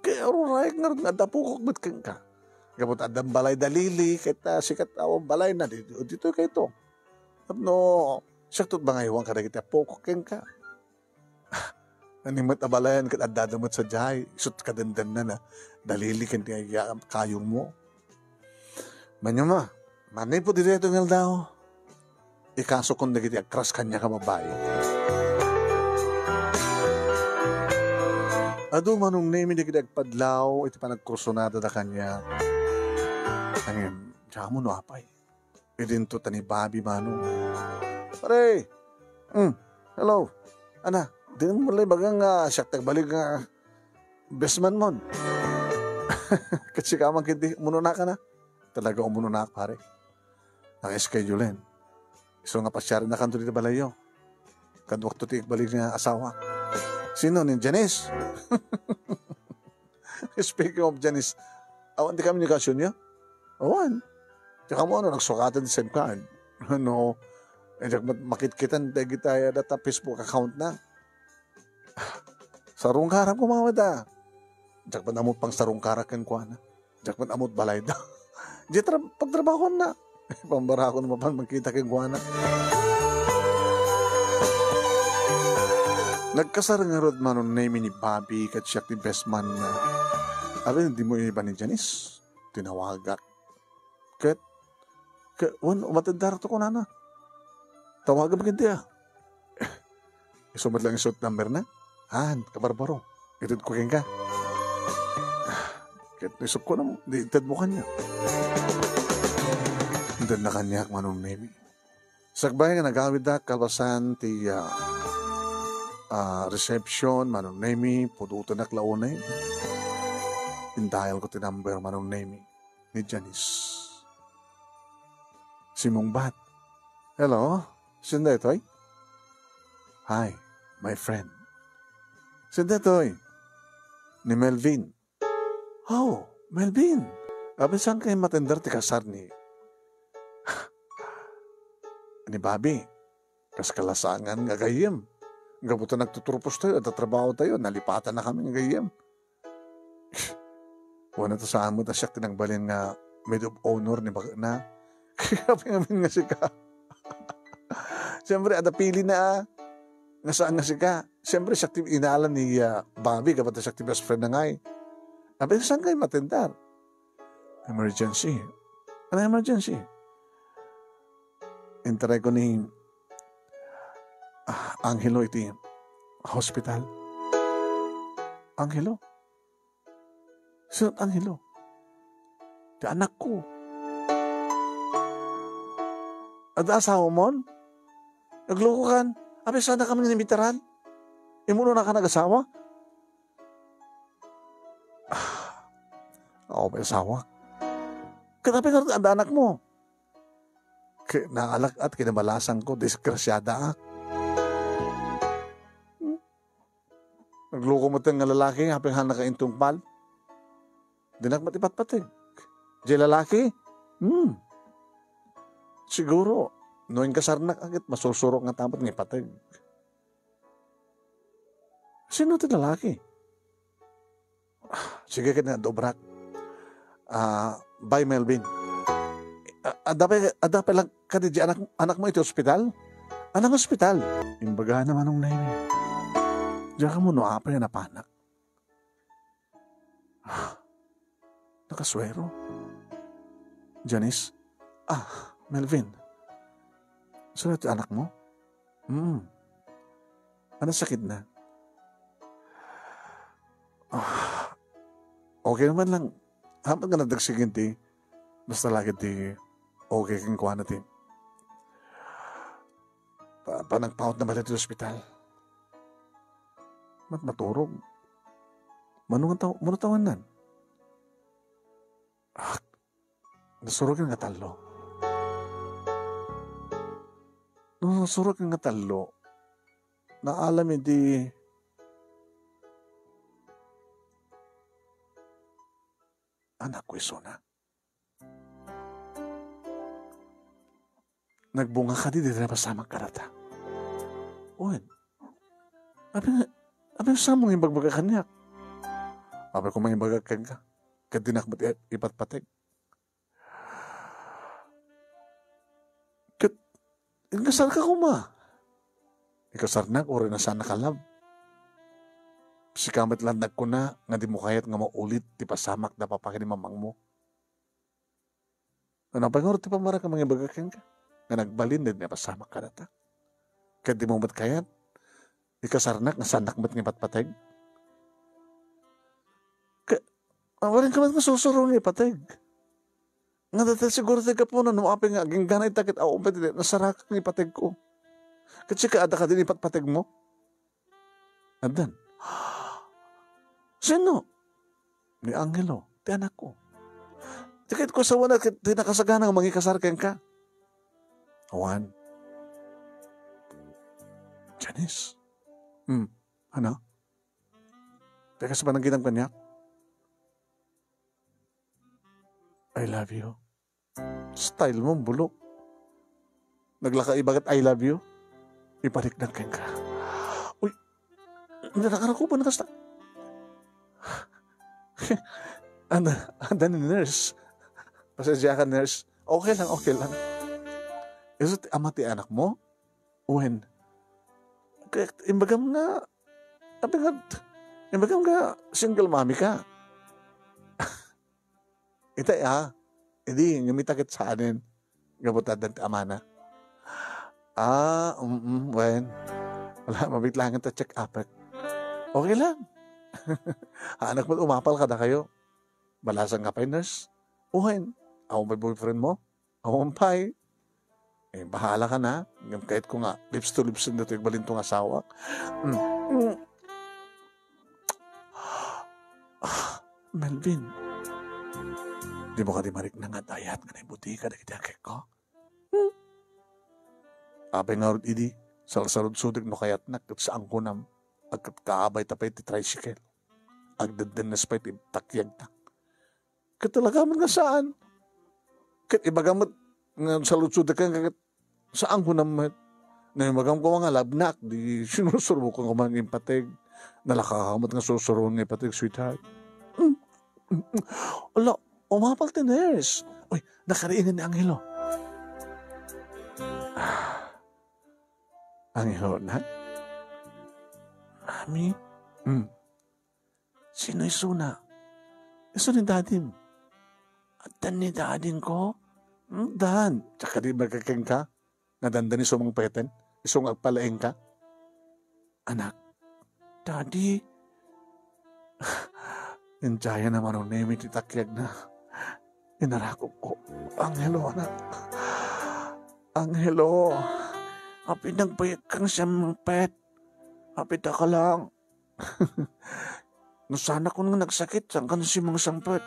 Kay aruray ngarud nga adda pukok met kenka. Gapu ta adda balay da Lily, ket, ah, sika ket awan balayna, di-, ditoy kayto. Tapno, siak ket bangaywan kadagiti apok kenka. Ani met a balayan ket addada met sadiay, isut kadendennana, da Lily ken ti, ah, kayongmo. Manyama, manipud iti daytoy nga aldaw, ikasukon dagiti agkras kaniak a babai. Adu, Manong Nemi, dagiti agpadlaw iti panagkursunada da kaniak. Ngem, diak ammo no apay. Idinto ta ni Bobby, Manong. Pare! Mm, hello. Ana, dimo met la ibaga nga siak ti agbalin nga bestmanmon. Ket sika man ketdi, umunonakana. Talaga, umunonak, pare. Naka-schedulen. Isu nga pasiarinakanto dita balayyo. Kaduakto ti agbalin nga asawa. Sino, ni Janice? Speaking of Janice, awan ti komunikasionyo? Awan. Diak ammo no nagsukatan ti SIM card. No, eh, diak met makitkitan dagiti data Facebook accountna. Sarungkarak koma met a. Diak met ammo pangsarungkarak kenkuana. Diak met ammo balayda. Diay tra-, pagtrabahoanna. Pambarakon mapan makita kenkuana. Nagkasar ngarud, Manong Nemi, ni Bobby ket siak ti bestmanna. Apay, dimo iba ni Janice? Tinawagak. Ket, ket, wen, umatendarakto kunana. Tawagam ketdi a. Isu met lang isu ti numberna. Han, kabarbaro. Itedko kenka. Ket isukko na, di itedmo kaniak. Itedna kaniak, Manong Nemi. Sakbay nga nagawiddak kalpasan ti, ah, ah, reception, Manong Nemi, pudotenak la unay. Indialko ti number, Manong Nemi, ni Janice. Simmungbat. "Hello? Sino daytoy?" "Hi, my friend." "Sino daytoy?" "Ni Melvin." "Oh, Melvin! Apay, saan kayo matender ti kasar ni, ni Bobby?" "Kas kalasangan nga gayyem. Gapu ta nagtuturpos tayo, adda trabaho tayo, nalipatan na kami nga gayyem." Wen, ta saan met a siak ti nagbalin nga maid of honor ni baketna. Kaya ngamin nga sika. Siyempre, adda pilina a. nga saan nga sika. Siyempre, siak ti inaala ni, ah, Bobby, kapateg, siak ti best friend na ngay. Abi, saan kayo matindar? Emergency. Ano emergency? Intaray ko ni, ah, Angelo iti hospital. Angelo? Sino ti Angelo? Ti anakko. Adda asawamon? Naglukokan? Abi, saan ka man inimbitaran? Immuno na ka nagasawa? Ah, awan pay asawa. Ket apay nga adda anakmo? Ket naalak-at kinabalasangko, disgrasiadaak. Hmm? Nagluko met nga lalaki, apay nga nakaintong pal. Dinak met ipatpateg. Diay lalaki? Hmm. Siguro, no inkasarnak, agit masursurok nga tamat nga ipateg. Sino ti lalaki? Ah, sige ket nga, adda ubrak. Ah, bye, Melvin. Ah, adda pay, adda pay lang kadi di anak, anakmo iti ospital? Anang ospital? Imbagana Manong Nemi. Diak ammo no apay a napanak. Nakasuero. Janice? Ah, Melvin. Saan ti anakmo? Hmm. Ano sakit na? Ah, okay naman lang. Hamat nga nagdagsigin ti, basta lagi ti okay kenkuana ti pa-, panagpaut na bala ti ospital. Mat-, maturog. Mano nga taw-, mano tawennan? Ah, nasurok nga tallo. No, nasurok nga tallo. Naalam iti anak ko isuna. Nagbunga kadi dita napasamak kadata. Wen. Abi nga, abi nga saan mo nga ibagbaga kaniak? Abi ko mangibaga kenka. Ket dinak met i-, ipatpateg. Ket, inkasarka koma. Ikasarnak, uray na saan nakalab. Sika met laeng nagkuna nga dimo kayat nga maulit ti pasamak da papa ken ni mamangmo. Ano pay ngarud ti pammarak nga mangibaga kenka? Nga nagbalin daydi napasamak kadata. Ket dimo met kayat ikasarnak nga saannak met nga ipatpateg? Ke-, awarenka met nga sursuro nga ipateg. Nga dayta siguro ti gapuna no apay nga agingga ita ket awan pay ti nasarakak nga ipategko. Ket sika, adda kadi ipatpateg mo? Addan. Sino? Ni Angelo, ti anakko. Ti ket ko sawana ket ti nakasagana nga mangikasar kenka. Awan. Janice. Hmm. Ano? Teka, sa pananggitam kaniak? I love you. Style mo, bulok. Naglaka ibagat I love you. Ipariknag kenka. Uy, hindi nakarakupan na kasta. Anda, anda ni nurse. Pasensya ka, nurse. Okay lang, okay lang. Isu ti ama ti anak mo? Wen. Kaya, imbagam nga, sabi nga, imbagam nga, single mommy ka. Itay, ah. Idi, ngem ita ket saanen. Gapu ta addan ti amana. Ah, mm, wen. Wala, mabitlangen ta check-up. Okay lang. Anak mo, umapal kadakayo. Balasang ka pay, nurse. Wen. Awan pay boyfriend mo? Awan pay. Eh, bahala ka na. Ngem kayat ko nga, lips to lips na ito, agbalin to nga asawa. Mm. Mm. Ah, Melvin, di mo kadi marikna nga dayat nga naibutika dagiti akekko? Hmm? Apay ngarud idi, salsaludsodek no kayatnak ket saan kunam, agkat kaabay ta pay ti tricycle. Agdeddennes pay ti takyagta. Ket talaga met nga saan. Ket ibaga met nga saludsodek ket saan ko namet. No ibagam koma nga labnak, di sinursuro ko nga man nga impateg. Nalaka ka met nga sursuroen nga ipateg, sweetheart. Mm. Mm, mm. Ala, umapal ti nurse. Uy, nakariingan ni Angelo. Ah. Angelo, nak? Ami? Hmm. Sino isuna? Isu ni dadim. Addan ni dadingko? Hmm, dan. Tsaka di magkakenka? Nga dandani sumangpeten? Isu nga agpalaingka? Anak, Daddy, Injaya na manunemi ti takiagna. Inarakupko. Angelo, anak. Angelo. Apid nagbayag kang siampet. Apid ka lang. No saan a kun nga nagsakit, saan ka na simangsangpet?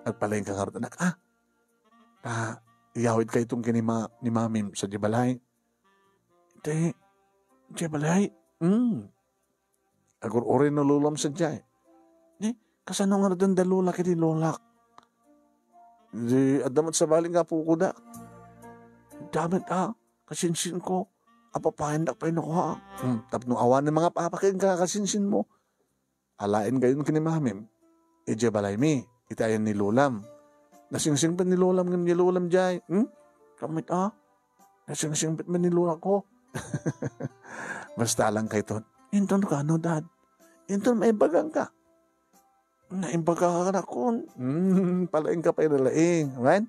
Agpalaing ka ngarud, anak, ah. Ta, iyawid kayton ken ni ma-, ni mamim sadiay balay. Iti, sadiay balay? Hmm. Agur-uray no lolam sadiay. Di, kasano nga da lola ken ni lolak? Di, adda met sabali nga apoko da. Adda met, ah, kasinsinko. Apapayandak pay no kua. Hmm, tapno awan ni mangap-apa kenka kasinsinmo. Alaen gayon ken ni mamim. Idiay balaymi, iti ayan ni lolam. Nasingsingpet ni lolam ngem ni lolam diay. Hmm? Kamit, ah? Nasingsingpet met ni lolako. Basta alang kayton. Inton kano, Dad? Inton maibagangka. Naibagaka nakon. Hmm, palaing ka pay nalaing. Wen?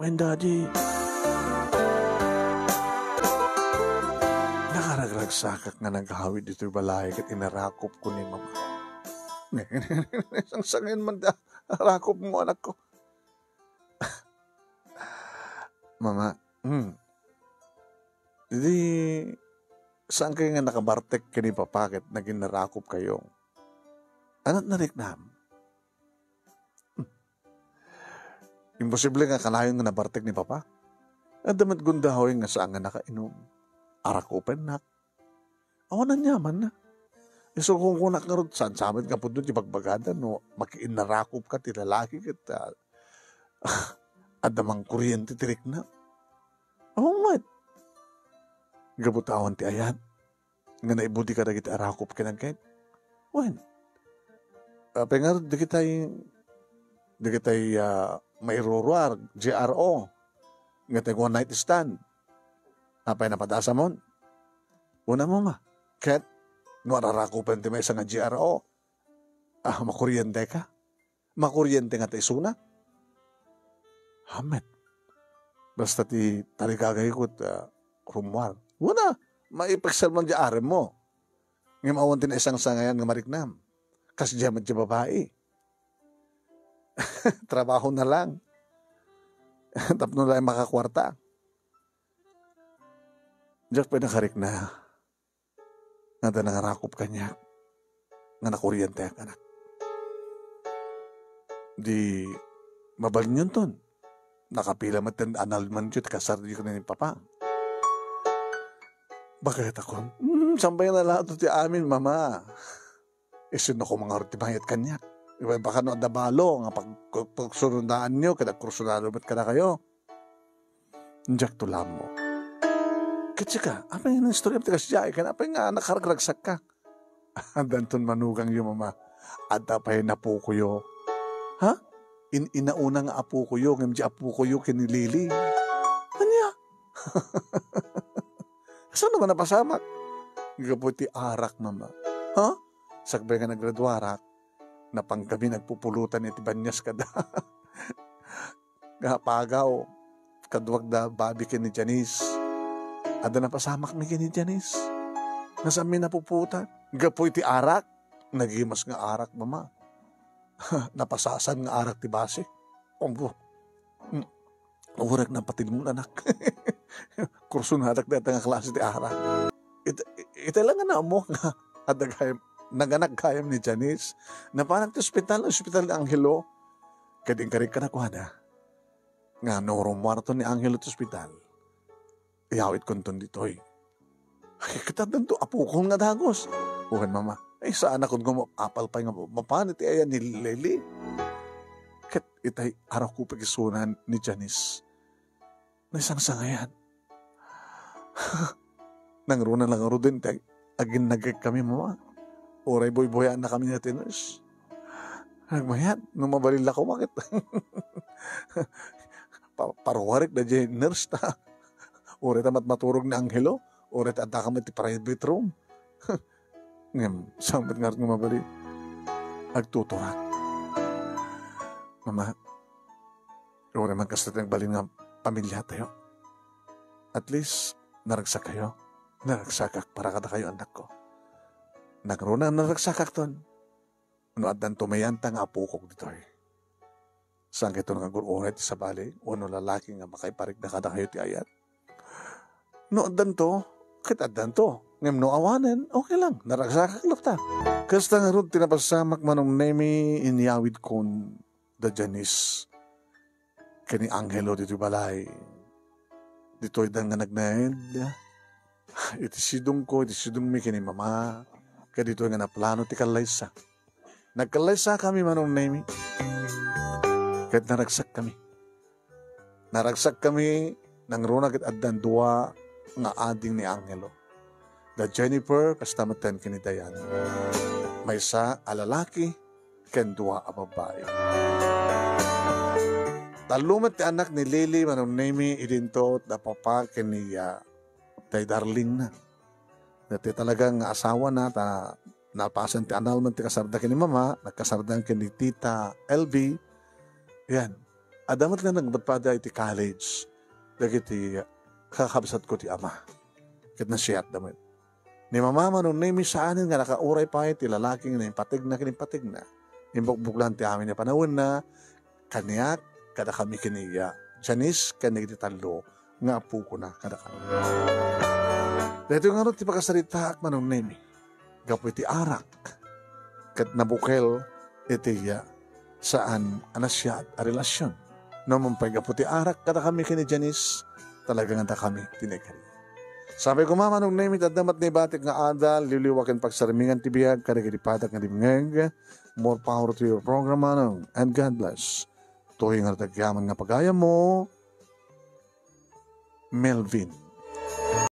Wen, Daddy. Nakaragragsakak nga nagawid ditoy balay ket inarakupko ni Mama. Sangsangen man da, arakupmo, anakko. Mama, hmm. Idi, saan kayo nga nakabartek ken ni Papa ket naging narakupkayo? Ania ti nariknam? Hmm. Imposible nga kanayon nga nabartek ni Papa. Adda met gundaway nga saan nga nakainom. Arakupennak. Awan aniamanna. Isu kunkunak ngarud, saan sa met nga pudno ti bagbagada no makiinnarakupka ti lalaki ket, ah, adda mangkuriente ti rikna. Awan met. Gapu ta awan ti ayat nga naibudi kadagiti arakup ken agkayat. Wen, apay ngarud dagitay, dagitay, ah, mairuruar, G R O, dagitay one night stand. Apay napadasamon? Una mo nga, ket no ararakupen ti maysa nga G R O, ah, makuriente ka? Makuriente nga ta isuna? Amet. Basta ti tarigagayko ta rummuar. Una, maipaksel man di arem mo. Ngem awan ti naisangsangayan nga mariknam. Kasdiay met ti babai. Trabaho na lang. Tapno lang makakuarta. Diak pay nakarikna nga adda nangarakup kaniak nga nakurienteak, anak. Di, mabalinyon ton. Nakapila met ti annulmentyo ti kasaryo ken ni Papa. Bakit ako? Hmm, sambayan na lahat ti amin, Mama. Isunno ko mangarud ti mayat kaniak. Iba, baka no adda balo nga pag-, pagsurunaanyo, kada kursunado met kadakayo. Diak to lammo. Ket sika, apay nga istorya ti kasdiay, ken apay nga nakaragragsakka? Addanton manugangyo, Mama. Adda pay napukoyo. Ha? In-, inauna nga apukoyo, ngem di apukoyo ken ni Lily. Ania? Saan nga napasamak? Gapu ti arak, Mama. Ha? Sakbay nga nagraduarak, napan kami nagpupulutan iti banias kada nga pagaw, kaduak da Bobby ken ni Janice. Adda napasamakmi ken ni Janice. Nga saanmi napuputan. Gapu iti arak, nagimas nga arak, Mama. Napasasan nga arak ti base. Ampo. Mm. Uray napatilmon, anak. Kursunadak dayta nga klase ti arak. It-, ita lang nga naammo nga adda gayam, nanganak gayam ni Janice. Napanak ti ospital, ospital ni Angelo. Ket inkarik kadakuada nga no rummuarton ni Angelo ti ospital, iyawitkonton ditoy. Ay, ket addanto apokon nga dagus. Wen, Mama. Ay, saanakon nga maapal pay nga mapan iti ayan ni Lily. Ket itay arakupek isuna ni Janice. Naisangsangayan. Nangruna lang ngaruden ti aginnagek kami, Mama. Uray buybuyaanna kami nga ti nurse. Nagmayat, no mabalin la ko, bakit? Pa-, paruarek da di nurse ta. Uray ta mat-, maturog ni Angelo. Uray ta adda kami ti private room. Ngem, saan met ngarud nga mabalin? Agtuturak. Mama, uray man kasta ti nagbalin nga pamiliatayo. At least, naragsakkayo. Naragsakak para kadakayo, annakko. Nangruna nga naragsakakton. No addanto mayanta nga apokok ditoy. Saan kayto nga agur-uray ti sabali wenno lalaki nga makaiparikna kadakayo ti ayat? No addanto, ket addanto. Ngem no awanen, okay lang. Naragsakak latta. Kasta ngarud ti napasamak, Manong Nemi, inyawidkon da Janice ken ni Angelo ditoy balay. Ditoy da nga nagnaed. Iti sidongko, iti sidongmi ken ni Mama, ket ditoy nga naplano ti kallaysa. Nagkallaysakami, Manong Nemi. Ket naragsakkami. Naragsakkami, nangruna ket addan dua nga ading ni Angelo. Da Jennifer, kasta metten ken ni Dayan. Maysa a lalaki ken dua a babbai. Tallo met ti annak ni Lily, Manong Nemi, idinto da papa ken ni, ah, tay darlingna. Dati talaga nga asawana, ta napasen ti annulment ti kasarda ken ni Mama, nagkasarda ken ni Tita L B. Yan. Adda met nga nagpadpada iti college dagiti kakabsatko ti ama. Ket nasiatda met. Ni Mama, Manong Nemi, saanen nga nakauray pay ti lalaki nga naimpategna ken impategna. Imbukbuklan ti amin a panawenna, kaniak, kadakami ken ni Janice, ken dagiti tallo nga apokona kadakami. Daytoy ngarud ti pakasaritaak, Manong Nemi, gapu iti arak ket nabukel iti, ah, saan a nasiat a relasion. No man pay gapu ti arak kadakami ken ni Janice, talaga nga dakami ti naikari. Sapay koma, Manong Nemi, ta adda met ni batik nga adal, liwliwa ken pagsarmingan ti biag kadagiti padak nga dimngeg. More power to your program, Manong, and God bless. Toy nga agyaman nga pagayammo, Melvin.